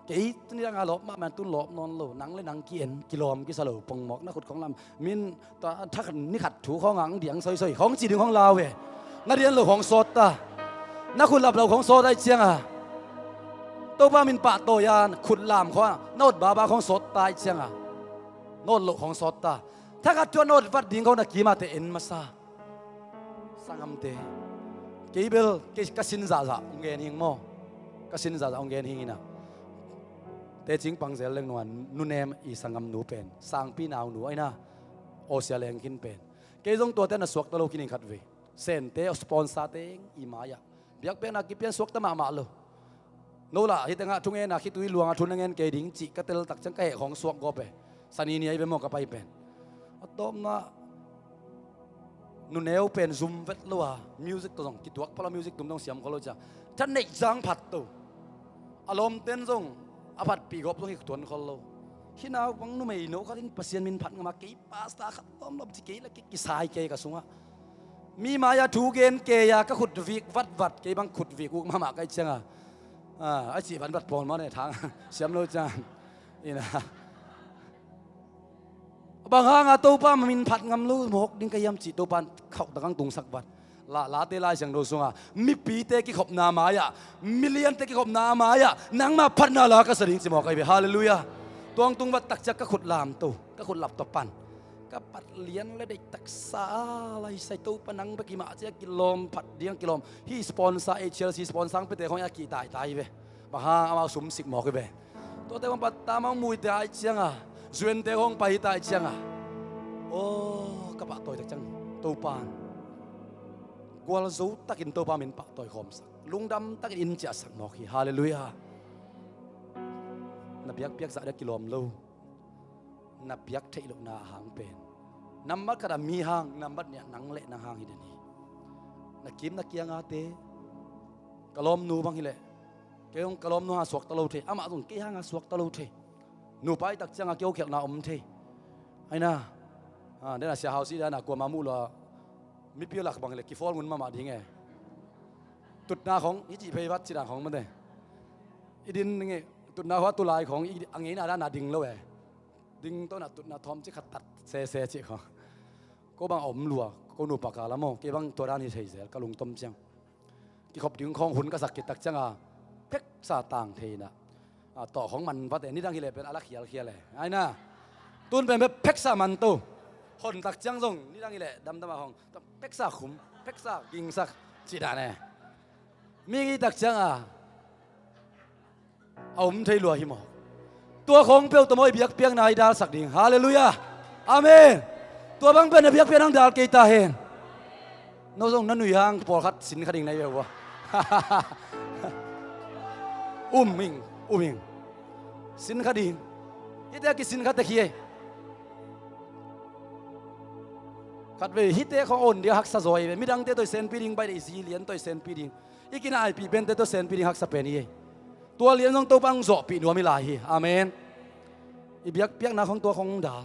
Kei tuni dang a lawp mahmah, tun lawp nawn lo, nang le nang ki-en, kilawm kisa lo pongmawk, na khut khawng lam, min tua thak ni khat thu khawng ang diang soisoi khawng ci ding khawng lau ve. Na dian lo khawng sawt ta. Na khut lap lo khawng sawt ahi cianga, Topa min pahtawi a khut lam khawng, na ot baba khawng sawt ta ahi cianga, na ot lo khawng sawt ta. Thakhat thu a na ot vat ding khawng na kimate en masa. Sanggamte, kei bel kei ka sin zahzah hong gen hing maw. Ka sin zahzah hong gen hing inah, tecing pangzel leng nua nunem i sanggamnu pen, sangpi naunu aina, awsia leng khin pen. Kei zong tuate na suakta lo kinin khat vei. Sente, sponsor teng i mai-ah biakpiakna kipian suakta mahmah lo. No lah hih tengah thungenna khitui luanga thu na ngen kei ding cih ka tel tak ciang ka heh khawng suak gawp e. Sani ni ahi ve maw ka pai pen. A tawpna nuneu pen zum vet lo a, music tawh zong kituak pha lo, music tum zong siam khol lo cia. Tha neih zang phat to. A lawmten zong a phatpih gawp zong hi tuan khol lo. Hih naupang numei no khat in Pasian min phat ngam a, kei pastor khat lawmlawm ci, kei la kei kisai kei ka sungah. Mi mai-ah thu gen kei a, ka khut vik vatvat, kei bang khut vik uk mahmah ka hih ciangah, a, a cih vatvat pawl mah ne thang siam lo ciang. Ina. Bang hanga Topa min phat ngam lo mawk ding ka hiam cih Topa in khauhtak hong tungsak vat. La, Late Lai Siangtho sunga mipite kikhopna mai-ah, miliante kikhopna mai-ah nangma phatna la ka sa ding ci mawk ahi ve. Halleluiah. Tua hong tung vat takciang ka khut lamto, ka khut laptop pan ka pat lian le deih taksa lai sai, Topa nang bek hi mah ci-a kilawm phat ding, kilawm. Hih sponsor, H L C sponsor hong piate khawng a kih taitai hi ve. Bang hang amau sum sik mawk hi ve. Tuate bang pat tama hong mu hi ta ahih cianga, zuente hong pai hi ta ahih cianga, aw, ka pahtawi tak ciang Topa in gualzo takin Topa min pahtawi khawmsak, lungdam takin in ciahsak mawk hi. Halleluiah. Na biakpiak zah dia kilawm lo. Na biak theih lohna a hang pen nambat khat a mi hang, nambat nih ah nang le nang hang hi den hi. Na kim na kiangate, ka lawmnu bang hileh, kei hong ka lawmnu hanga suakta lo thei, amah zong kei hanga suakta lo thei. Nupa i tak cianga kei hong khialhna om thei. Aina, a, dena sia hausi dana kuama muh lua, mipi lak bang hileh kifawl ngun mahmah ding e. Tutna khong i cih phei vat cih dan khong mate. I din ding e, tutna hua tulai khong i, a ngeina dana ding lo e. Ding tawna tutna thawm cih khat tat sese cih khong. Ko bang a om lua, ko nupa kala maw, kei bang tua dan hi thei zel, ka lungtom ciang. Kikhop ding khawng hun ka sak khit tak cianga pheksa tang thei na. A, tawh khawng man vate, nidang hileh pen a la khialkhial e. Aina. Tun pen pheksa man to. Hon tak ciang zong nidang hileh damdam a hong. Pheksa khum, pheksa gingsak cih dan e. Mi ngi tak cianga a om thei lua hi maw? Tua khawng peuh tawh maw i biakpiakna i dalsak ding. Halleluiah. Amen. Tua bang pen na biakpiakna hong dal kei ta hen. No zong na nui hang pawlkhat sin kha ding na hi ve ua. Um ing, um ing. Sin kha ding. Hihte a kisin kha tek hi e. Khatvei hihte khawng a on dia haksa zaw hi ve. Midangte tawh i senpi ding, bai dei zi lian tawh i senpi ding. I kinaipih pente tawh senpi ding haksa pen hi e. Tua lian zong Topa hong zawhpih nuam hi lai hi. Amen. I biakpiakna khawng tua khawng dal.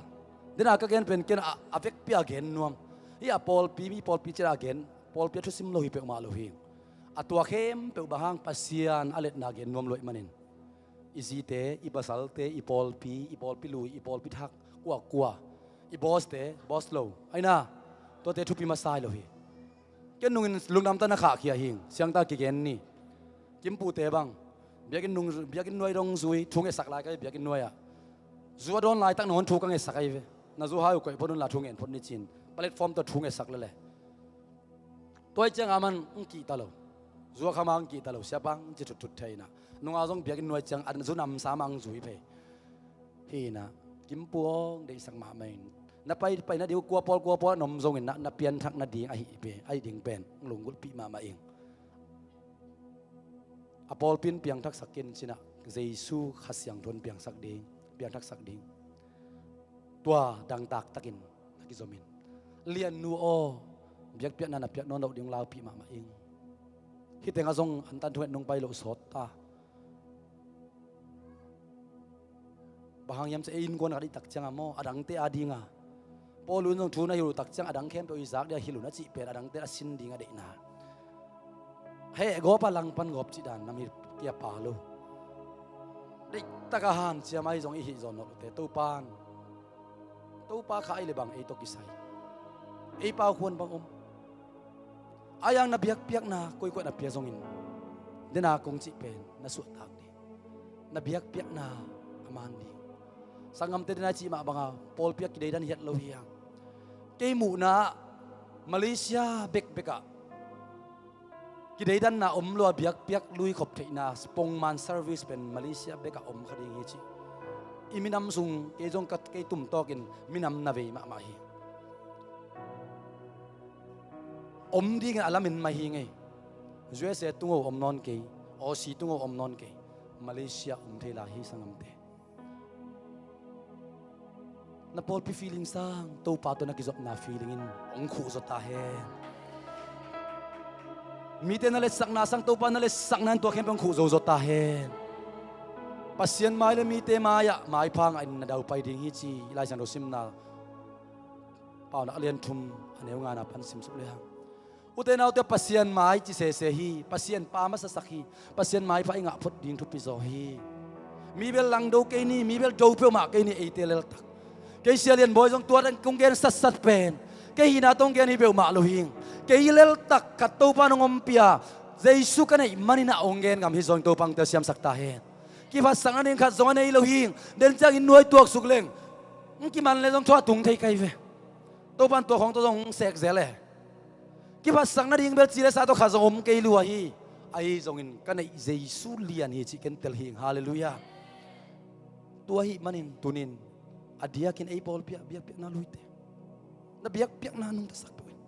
Dena ka gen pen ken a, a vekpi a gen nuam. Hih a pawlpi, mi pawlpi cih a gen, pawlpi a thusim lo hi peuhmah lo hi. A tua khempeuh bang hang Pasian a letna gen nuam lo ahih manin, i zite, i pasalte, i pawlpi, i pawlpi lui, i pawlpi thak, kuakua, i bawste, baws lo, aina, tuate thupi masa hi lo hi. Ken nungin lungdam tawh na khahkhia hing, siangtho kigen ni. Kimpute bang, biakinn nung, biakinn nuai dong zui, thu ngetsak lai ka hi biakinn nuai ah. Zu a dawn laitak nangawn thu ka ngetsak ahi ve. Na zu hai uh koih phot un la thu ngen phot ni cin. Platform tawh thu ngetsak lele. Tua ahih cianga aman hong kihta lo. Zu a khama hong kihta lo. Siapa hong ci thutthut thei ina. Nunga zong biakinn nuai ciang a zu namsa mah hong zui phei. Hi ina. Kimpu aw, deihsak mahmah in. Na pai, pai na ding uh kua pawl, kua pawl a nom zongin na, na pianthak nading ahi pen, ahi ding pen. Hong lunggulhpih mahmah ing. A pawlpi in piangthaksak ken cin ah, Jesu Kha Siangtho in piangsak ding, piangthaksak ding. Tua dangtak takin na kizomin. Liannu aw, biakpiakna na piak nawn loh ding hong laupih mahmah ing. Hih tengah zong antan thu nget nong pai loh sawt ta. Bang hang hiam cih ei innkuan khat i tak cianga maw, a dangte a dinga. Paul in zong thu na hilh uh tak ciang a dang khempeuh i zak dia hilh uh na cih pen a dangte a sin ding a deihna. Heh gawp a langpan gawp cih dan nam hi kia pa lo. Deihtaka hanciam ahi zong i hih zaw nolh uhte Topan. Topa kha ahi le bang ei tawh kisai. Ei paukhuan bang om. Ai ang na biakpiakna koikoi na pia zongin dena kong cih pen na suahtak ding. Na biakpiakna a man ding. Sanggamte dena cih mah banga pawlpi a kideidan hiat lo hi hang. Kei muhna ah Malaysia bekbek ah kideidanna om lua biakpiak lui khop theihna pongman service pen Malaysia bekah om kha ding hi ci. I minam sung kei zong ka, kei tumtawkin minam na vei mahmah hi. Om dingin a lamin mah hi ngei. U S A tungo om nawn kei, Aussie tungo om nawn kei, Malaysia om thei lai hi sanggamte. Na pawlpi feeling sang Topa tawh na kizopna feeling in hong khuh zaw ta hen. Mite na letsakna sang Topa na letsakna in tua khempeuh hong khuh zo zaw ta hen. Pasian mai le mite mai-ah maipha ngahin na daupai ding hi ci Lai Siangtho simna Paunak a lian thum a neu ngana pan simsuk le hang. Ute naute, Pasian mai ci sese hi. Pasian pa masasak hi. Pasian maipha i ngah phot ding thupi zaw hi. Mi bel langdo kei ni, mi bel do peuhmah kei ni, eite leltak. Kei Sia Lian Bawi zong tua teng kong gen satsat pen kei hihna tawh hong gen hi peuhmah lo hing. Kei leltak khat Topa nong ompih a, Jesu ka neih manin ah hong gen ngam hi zong Topa hong telsiamsak ta hen. Kiphatsak nading khat zong a nei lo hing. Den ciangin nuai tuaksuk leng hong kiman le zong thua tung thei kai ve. Topa in tua khawng tawh zong hong sek zel e. Kiphatsak nading bel ci le sa tawh khat zong om kei lua hi. Ahi zongin ka neih Jesu lian hi cih ken tel hing. Halleluiah. Tua ahih manin tunin a diakin ei pawlpi ah biakpiakna luite, na biakpiakna nungtasak peuh in.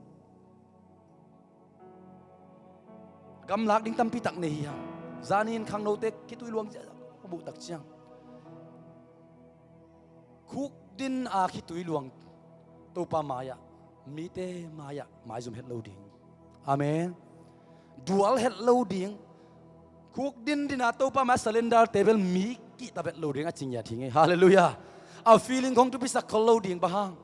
Gamlak ding tampi tak nei hi hang. Zanin khangnote khitui luang ziahziah a buh tak ciang, khukdin a khitui luang Topa mai-ah, mite mai-ah maizum het lo ding. Amen. Dual het lo ding. Khukdin dina Topa mai-ah surrender te bel mi kihta vet lo ding a ci ngiat hi ngei. Halleluiah. A feeling khong thupisak khol lo ding, bang hang?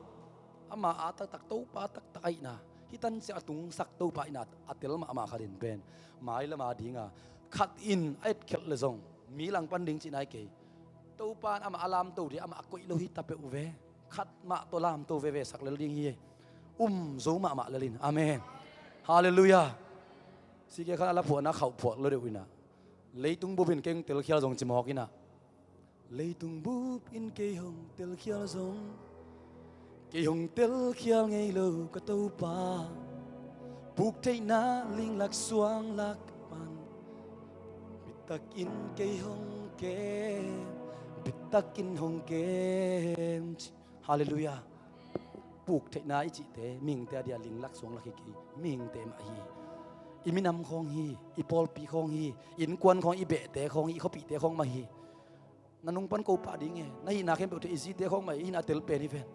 Ama a taktak, Topa taktak ahihna, hih tan ciang a tungsak Topa ahihna a tel mahmah khat in pen mai lama dinga khat in a etkhelh le zong mi langpan ding cihna hi kei. Topa in amah a lamto ding, amah a koih lo hi ta peuh ve. Khat mah tawh lamto veve sak lel ding hi. Um zo mahmah lel in. Amen. Halleluiah. Sike khan a la phuahna khauh phuah lo deuh inah, leitung bup in kei hong telkhial zong ci mawk inah, leitung bup in kei hong telkhial zong, kei hong telkhial ngei lo ka Topa. Puk theihna linglak suanglak pan bittakin kei hong kem, bittakin hong kem. Halleluiah. Puk theihna i cihte mihingte a dia linglak suanglak hi kei, mihingte mah hi. I minam khawng hi, i pawlpi khawng hi, i innkuan khawng, i behte khawng hi, i khuapihte khawng mah hi. Na nung pan ko pah ding e, na hihna khempeuh thei i zite khawng mah hi, i hihna tel pen hi ven.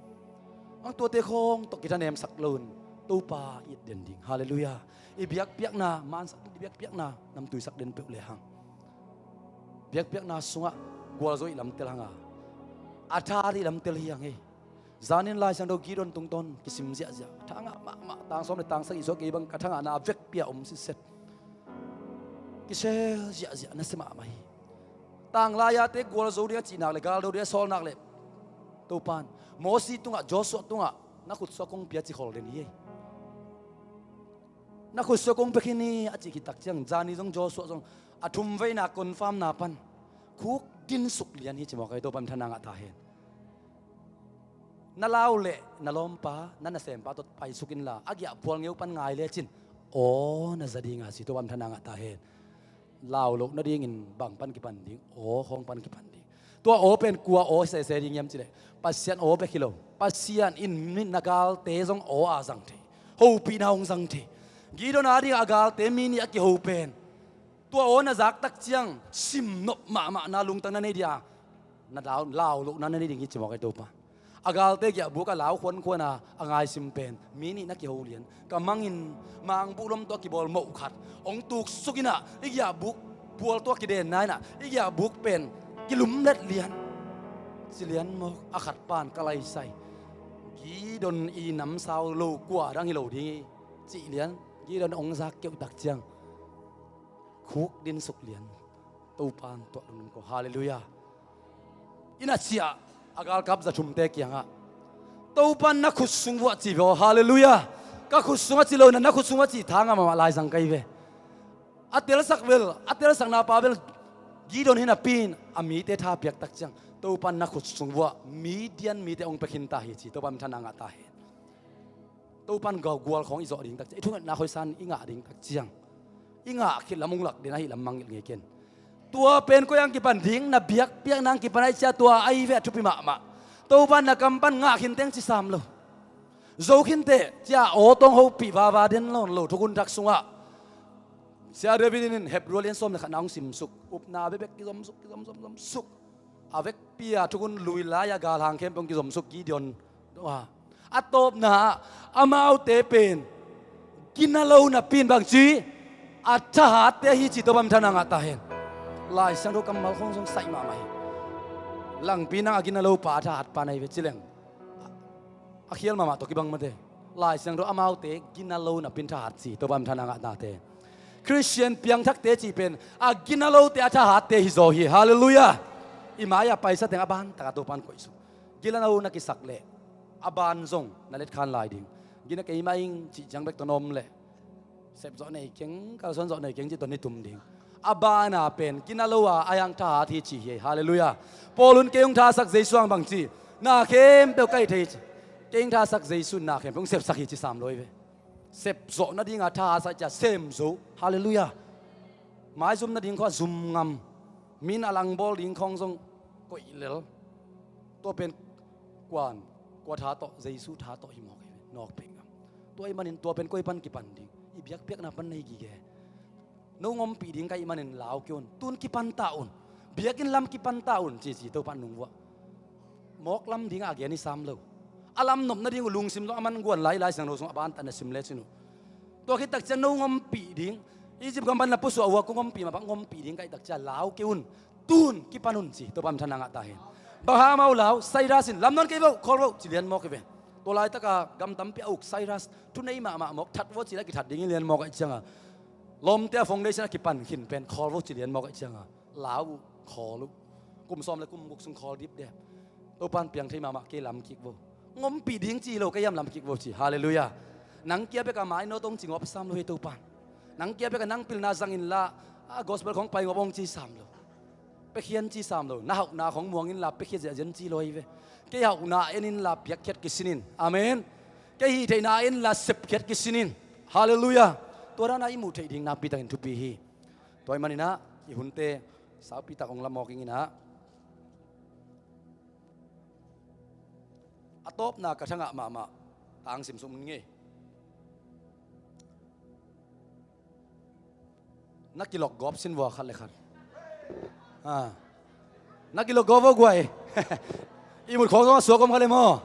Ang tuate khawng tawh kithanemsak loin Topa it den ding. Halleluiah. I biakpiakna mansak ding, i biakpiakna namtuisak den peuh le hang. Biakpiakna sungah gualzo i lamtel hanga, a tha i lamtel hi hang e. Zanin Lai Siangtho Gideon tungtawn kisim ziahziah. Tha ngah mahmah, tang sawm le tang sagih suak kei bang ka tha ngahna a vekpi-a om sitset. Kisel ziahziah nasia mahmah hi. Tanglai-ate gualzo ding a cihnak le galdo ding a sawlnak le Topan Mosi tungah, Joshua tungah na khutsuak kong pia ci khol den hi. Na khutsuak kong pia khin hi a cih khit tak ciang, zani zong Joshua zong a thumveina confirm-na pan khukdin suk lian hi ci mawk ei. Topa minthanna ngah ta hen. Na lau le na lawmpa, na nasempa tawh paisuk inla, a giahphual ngeu pan ngai lecin aw na za dinga ci. Topa minthanna ngah ta hen. Lau loh nadingin bang pan kipan ding? Aw khawng pan kipan ding. Tua aw pen kua aw sese ding hiam cileh, Pasian aw bek hi lo. Pasian in na galte zong aw a zang thei, hopihna hong zang thei. Gideon a dingah a galte mi nih a kiho pen tua aw na zak tak ciang simnop mahmahna lungtang na nei dia, na lau, lau lohna na nei ding hi ci mawk ei. Topa, a galte giahbuk a lau khuankhuana a ngaisim pen mi nih na kiho lian. Ka mangin mangbuh lom tawh a kibawl moh khat hong tuksuk inah, i giahbuk pual tawh a kidenna inah i giahbuk pen kilumlet lian. Ci lian mawk a khat pan ka laisai. Gideon i namsau lo kua dang hi lo ding hi cih lian. Gideon hong zak keuh tak ciang khukdin suk lian. Topan tuah lungdam ko. Halleluiah. Inn a ciah a galkap za thumte kiangah, Topan na khut sung vuah ci ve aw. Halleluiah. Ka khut sungah ci lo, na, na khut sungah ci tha ngam amah laizang kai ve. A telsak bel, a telsakna pa bel Gideon hi napi in a mite tha piak tak ciang, Topan na khut sung vuah Midian mite hong pia khin ta hi ci. Topa minthanna ngah ta hen. Topan gau gual khawng i zawh ding tak ciang, i thungetna khoisan i ngah ding tak ciang, i ngah khit lam hong lak den ahi lam mangngilh ngei ken. Tua pen koi ang kipan ding? Na biakpiakna ang kipan ahi cia, tua ahi ve a thupi mahmah. Topan na kam pan ngah khinteng ci sam lo. Zo khinteh cia aw tawng hopih vava den lawn lo. Thukhun thak sungah Sia David in Hebru a lian sawm le khatna hong simsuk. Upna bekbek kizomsuk, kizomsuk, zomsuk. A vekpi-a thukhun lui lai-a galhang khempeuh hong kizomsuk Gideon. A tawpna ah amaute pen gina lo napi in bangci, a thahatte ahi ci. Topa minthanna ngah ta hen. Lai Siangtho kammal khawng zong saih mahmah hi. Langpi nang a gina lo pa a thahat pa na hi ve ci leng, a khial mahmah tawh kibang mate. Lai Siangtho amaute gina lo napin thahat ci, Topa min thanna ngah nate. Khristian piangthakte cih pen a gina lote a thahatte hi zaw hi. Halleluiah. I mai-ah paisa teng a ban taka Topan koihsuk. Gina lo na kisak leh a ban zong na letkhan lai ding. Gina keimah ing cih ciang bek tawh na om leh, sep zawh nei keng, kalsuan zawh nei keng cih tawh ni tum ding. A bana pen gina lo a, a yang thahat hi ci hi. Halleluiah. Paul un kei hong thasak Jesu ang bang ci, na khempeuh ka hih thei ci. Kei hong thasak Jesu in na khempeuh hong sepsak hi ci sam lo hi ve. Sep zawh nadinga thahatsak cia sem zo. Halleluiah. Maizum nading khawng a zum ngam. Min a langbawl ding khawng zong koih lel. Tua pen kuan, kua tha tawh, Jesu tha tawh hi mawk hi ve, nawk pek ngam. Tua ahih manin tua pen koi pan kipan ding? I biakpiakna pan na hi gige. No ngompih ding ka hih manin lau kei un. Tun kipan ta un. Biakinn lam kipan ta un, cici Topa nungvuah. Mawk lam ding a gen hi sam lo. A lam nop nading uh lungsim zong a man guan lai, Lai Siangtho sung a ban tah na sim lecin uh. Tua khit takciang no ngompih ding. Egypt gam pan na pusuah uh a, ko ngompih mah bang, ngompih ding ka hih takciang lau kei un. Tun kipan un ci, Topa min thanna ngah ta hen. Bang hang amau lau, Cyrus in lam nawn kei vo, khawl vo ci lian mawk hi ve. Tua laitaka gam tampi a uk Cyrus, thunei mahmah mawk, that vo ci la kithat ding hi lian mawk ahih cianga, lawmte a foundation a kipan khin pen khawl vo ci lian mawk ahih cianga, lau uh, khawl uh. Kum sawm le kum guk sung khawl dipdep. Topan piang thei mahmah kei, lam kik vo. Ngompih ding ci lo, kei hiam lam kik vo ci. Halleluiah. Nang kia beka mai no tong ci ngawp sam lo hi Topan. Nang kia beka nang pilna zang inla, a gospel khawng pai ngawp hong ci sam lo. Piakhian ci sam lo. Na hauhna khawng muang inla piakhia ziahziah ci lo hi ve. Kei hauhna en inla piakkhiat kisin in. Amen. Kei hih theihna en inla sepkhiat kisin in. Halleluiah. Tua dana i muh theih ding nakpi takin thupi hi. Tua ahih maninah i hunte saupi tak hong la mawk ing inah, a tawpna ka thangah mahmah tangsim suk mun ngei. Na kilok gawp sin vua khat le khat. Ah. Na kilok gawp vua guai. I mut khawng zong a suak om khat le maw?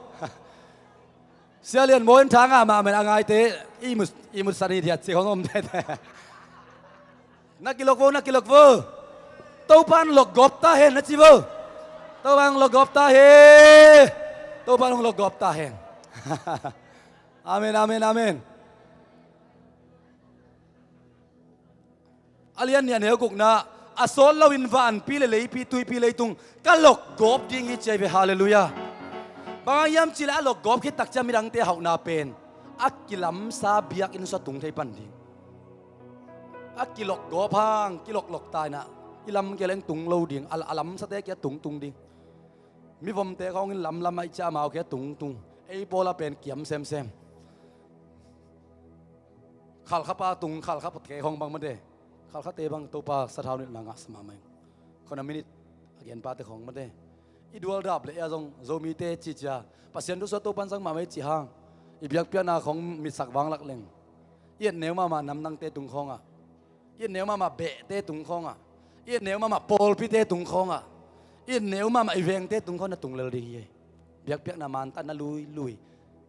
Sia Lian Mawi in thangah mahmah a ngaite i mut, i mut sani thiat cia khawng om tete. Na kilok vo, na kilok vo. Topan lok gawp ta hen na ci vo. Topan lok gawp ta hen. Topan lok gawp ta hen. Amen, amen, amen. A lian nih a neu gukna, a sawt loin vanpi le leipi, tuipi leitung ka lok gawp ding hi ci hi ve. Halleluiah. Bang hang hiam cihleh a lok gawp khit takciang midangte hauhna pen a kilamsa biakinn sua tung thei pan ding. A kilok gawp hang, kiloklok ta inah, i lam kia leng tung lo ding, a, a lamsate kia tungtung ding. Mivomte khawng in lamlam ahih ciah amau kia tungtung. Ei pawla pen kiam semsem. Khalkhapa tung, khalkhapate khawng bang mate. Khalkhate bang Topa sathau nilhna ngahsa mahmah ing. Khawna minit a genpate khawng mate. I dualdap le ei a zong Zomite cicia Pasian thu sua Topan zang mahmah i cih hang, i biakpiakna khawng mitsak vanglak leng, i etneu mahmah namdangte tung khawngah, i etneu mahmah behte tung khawngah, i etneu mahmah pawlpite tung khawngah, i etneu mahmah i vengte tung khawng na tung lel ding hi. Biakpiakna mantatna luilui,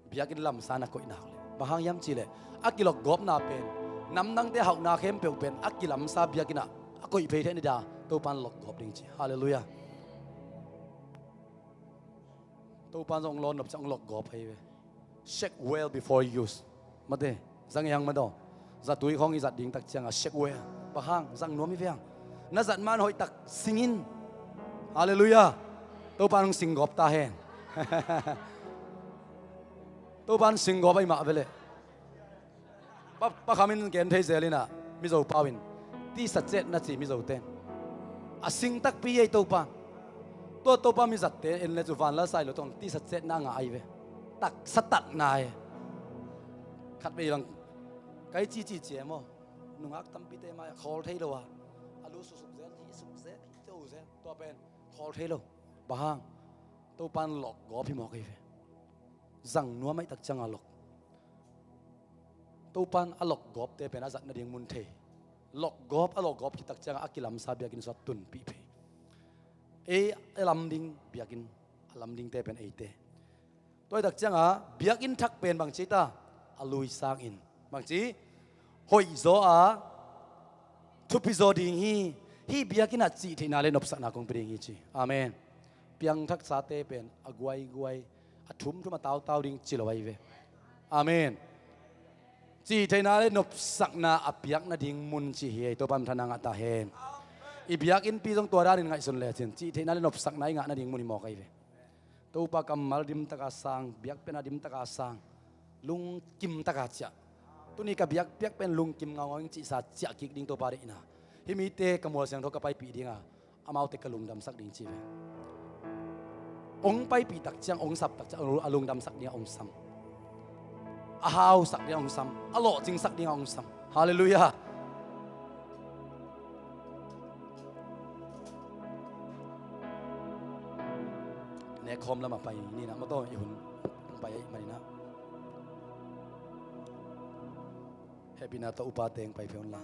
biakinn lamsa na koih nak leh, bang hang hiam cihleh a kilok gawpna pen namdangte hauhna khempeuh pen a kilamsa biakinn ah a koih phei thei ni dah Topan lok gawp ding ci. Halleluiah. Topan zong hong lawn nop ciang hong lok gawp hi ve. Check well before you use. Mate, zang ei hang mate aw. Zatui khawng i zat ding tak cianga check well. Bang hang, zang nuam hi ve hang. Na zat man hoih tak sing in. Halleluiah. Topan hong sing gawp ta hen. Topan sing gawp ahih mah ve leh. Pa, Pa Kham in gen thei zel inah, Mizo pau in, tisa cetna ci Mizo ten. A sing takpi ei Topa. Tua Topa mizatte en le cu vanlal sai lo tong tisa cetna ngah ahi ve. Taksa tatna e. Khat vei bang kai cici cia maw? Nungak tampite mai-ah khawl thei lo a, a lu susuk zel, hi suk zel, hi to zel. Tua pen khawl thei lo. Bang hang? Topan lok gawp hi mawk ahi ve. Zang nuam ahih tak cianga lok. Topan a lok gawpte pen a zat nading mun thei. Lok gawp, a lok gawp khit tak cianga a kilamsa biakinn sua tunpih phei. Ei a lam ding biakinn, a lam dingte pen eite. Tua ahih tak cianga biakinn thak pen bang ci ta? A lui sangin bang ci? Hoih zaw a thupi zaw ding hi. Hih biakinn ah cih theihna le nopsakna kong pia ding hi ci. Amen. piangthaksate pen a guaiguai, a thumthum, a tautau ding ci lo ahi ve. Amen. Cihtheihna le nopsakna a piak nading mun ci hi ei. Topa min thang ngah ta hen. I biakinnpi zong tua danin ngaihsun lecin cihtheihna le nopsakna i ngah nading mun hi mawk ahi ve. Topa kammal dimtaka sang, biakpiakna dimtaka sang, lungkimtaka ciah. Tuni ka biakpiak pen lungkim ngaungau ing cihsa ciah kik ding Topa deihna. Hih mite ka mual siangtho ka paipih dinga, amaute ka lungdamsak ding ci ve. Ong paipih tak ciang, ong sap tak ciang, a lungdamsak dinga ong sam. A hausak dinga ong sam. A lawhcingsak dinga ong sam. Halleluiah. Nekkhawm lamah pai ni nah, mawtaw i hun pai ahih maninah. Hehpihna tawh upa teng pai pia unla.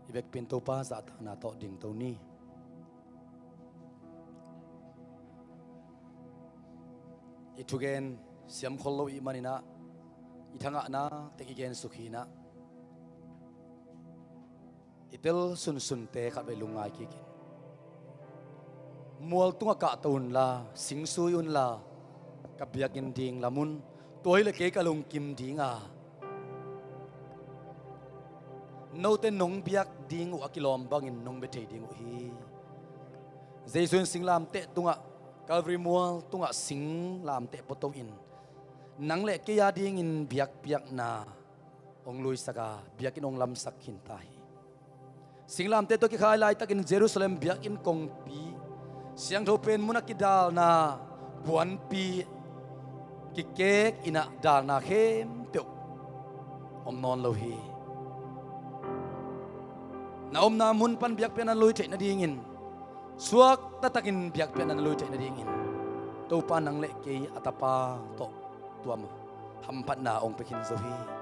I vekpi-in Topa zahtakna tawh dingto ni. I thugen siam khol lo i hih maninah, i thangahna tek i gensuk hinah, i tel sunsunte khatvei lungngai kikin, mual tungah kahto unla, singsui unla, ka biakinn ding lam un. Tua hileh kei ka lungkim dinga, note nong biak ding uh a kilawm bangin nong bia thei ding uh hi. Jesu in singlamteh tungah, Calvary mual tungah singlamteh pua to-in, nang le kei a dingin biakpiakna hong luisak a, biakinn hong lamsak khinta hi. Singlamteh tawh kikhai laitakin Jerusalem biakinn kongpi siangtho pen mun a kidalna puanpi kikek innah dalna khempeuh om nawn lo hi. Na omna mun pan biakpiakna na lui theih nadingin, suak taktakin biakpiakna na lui theih nadingin, Topa nang le kei a tapa tawh tuam hamphatna hong pia khin zo hi.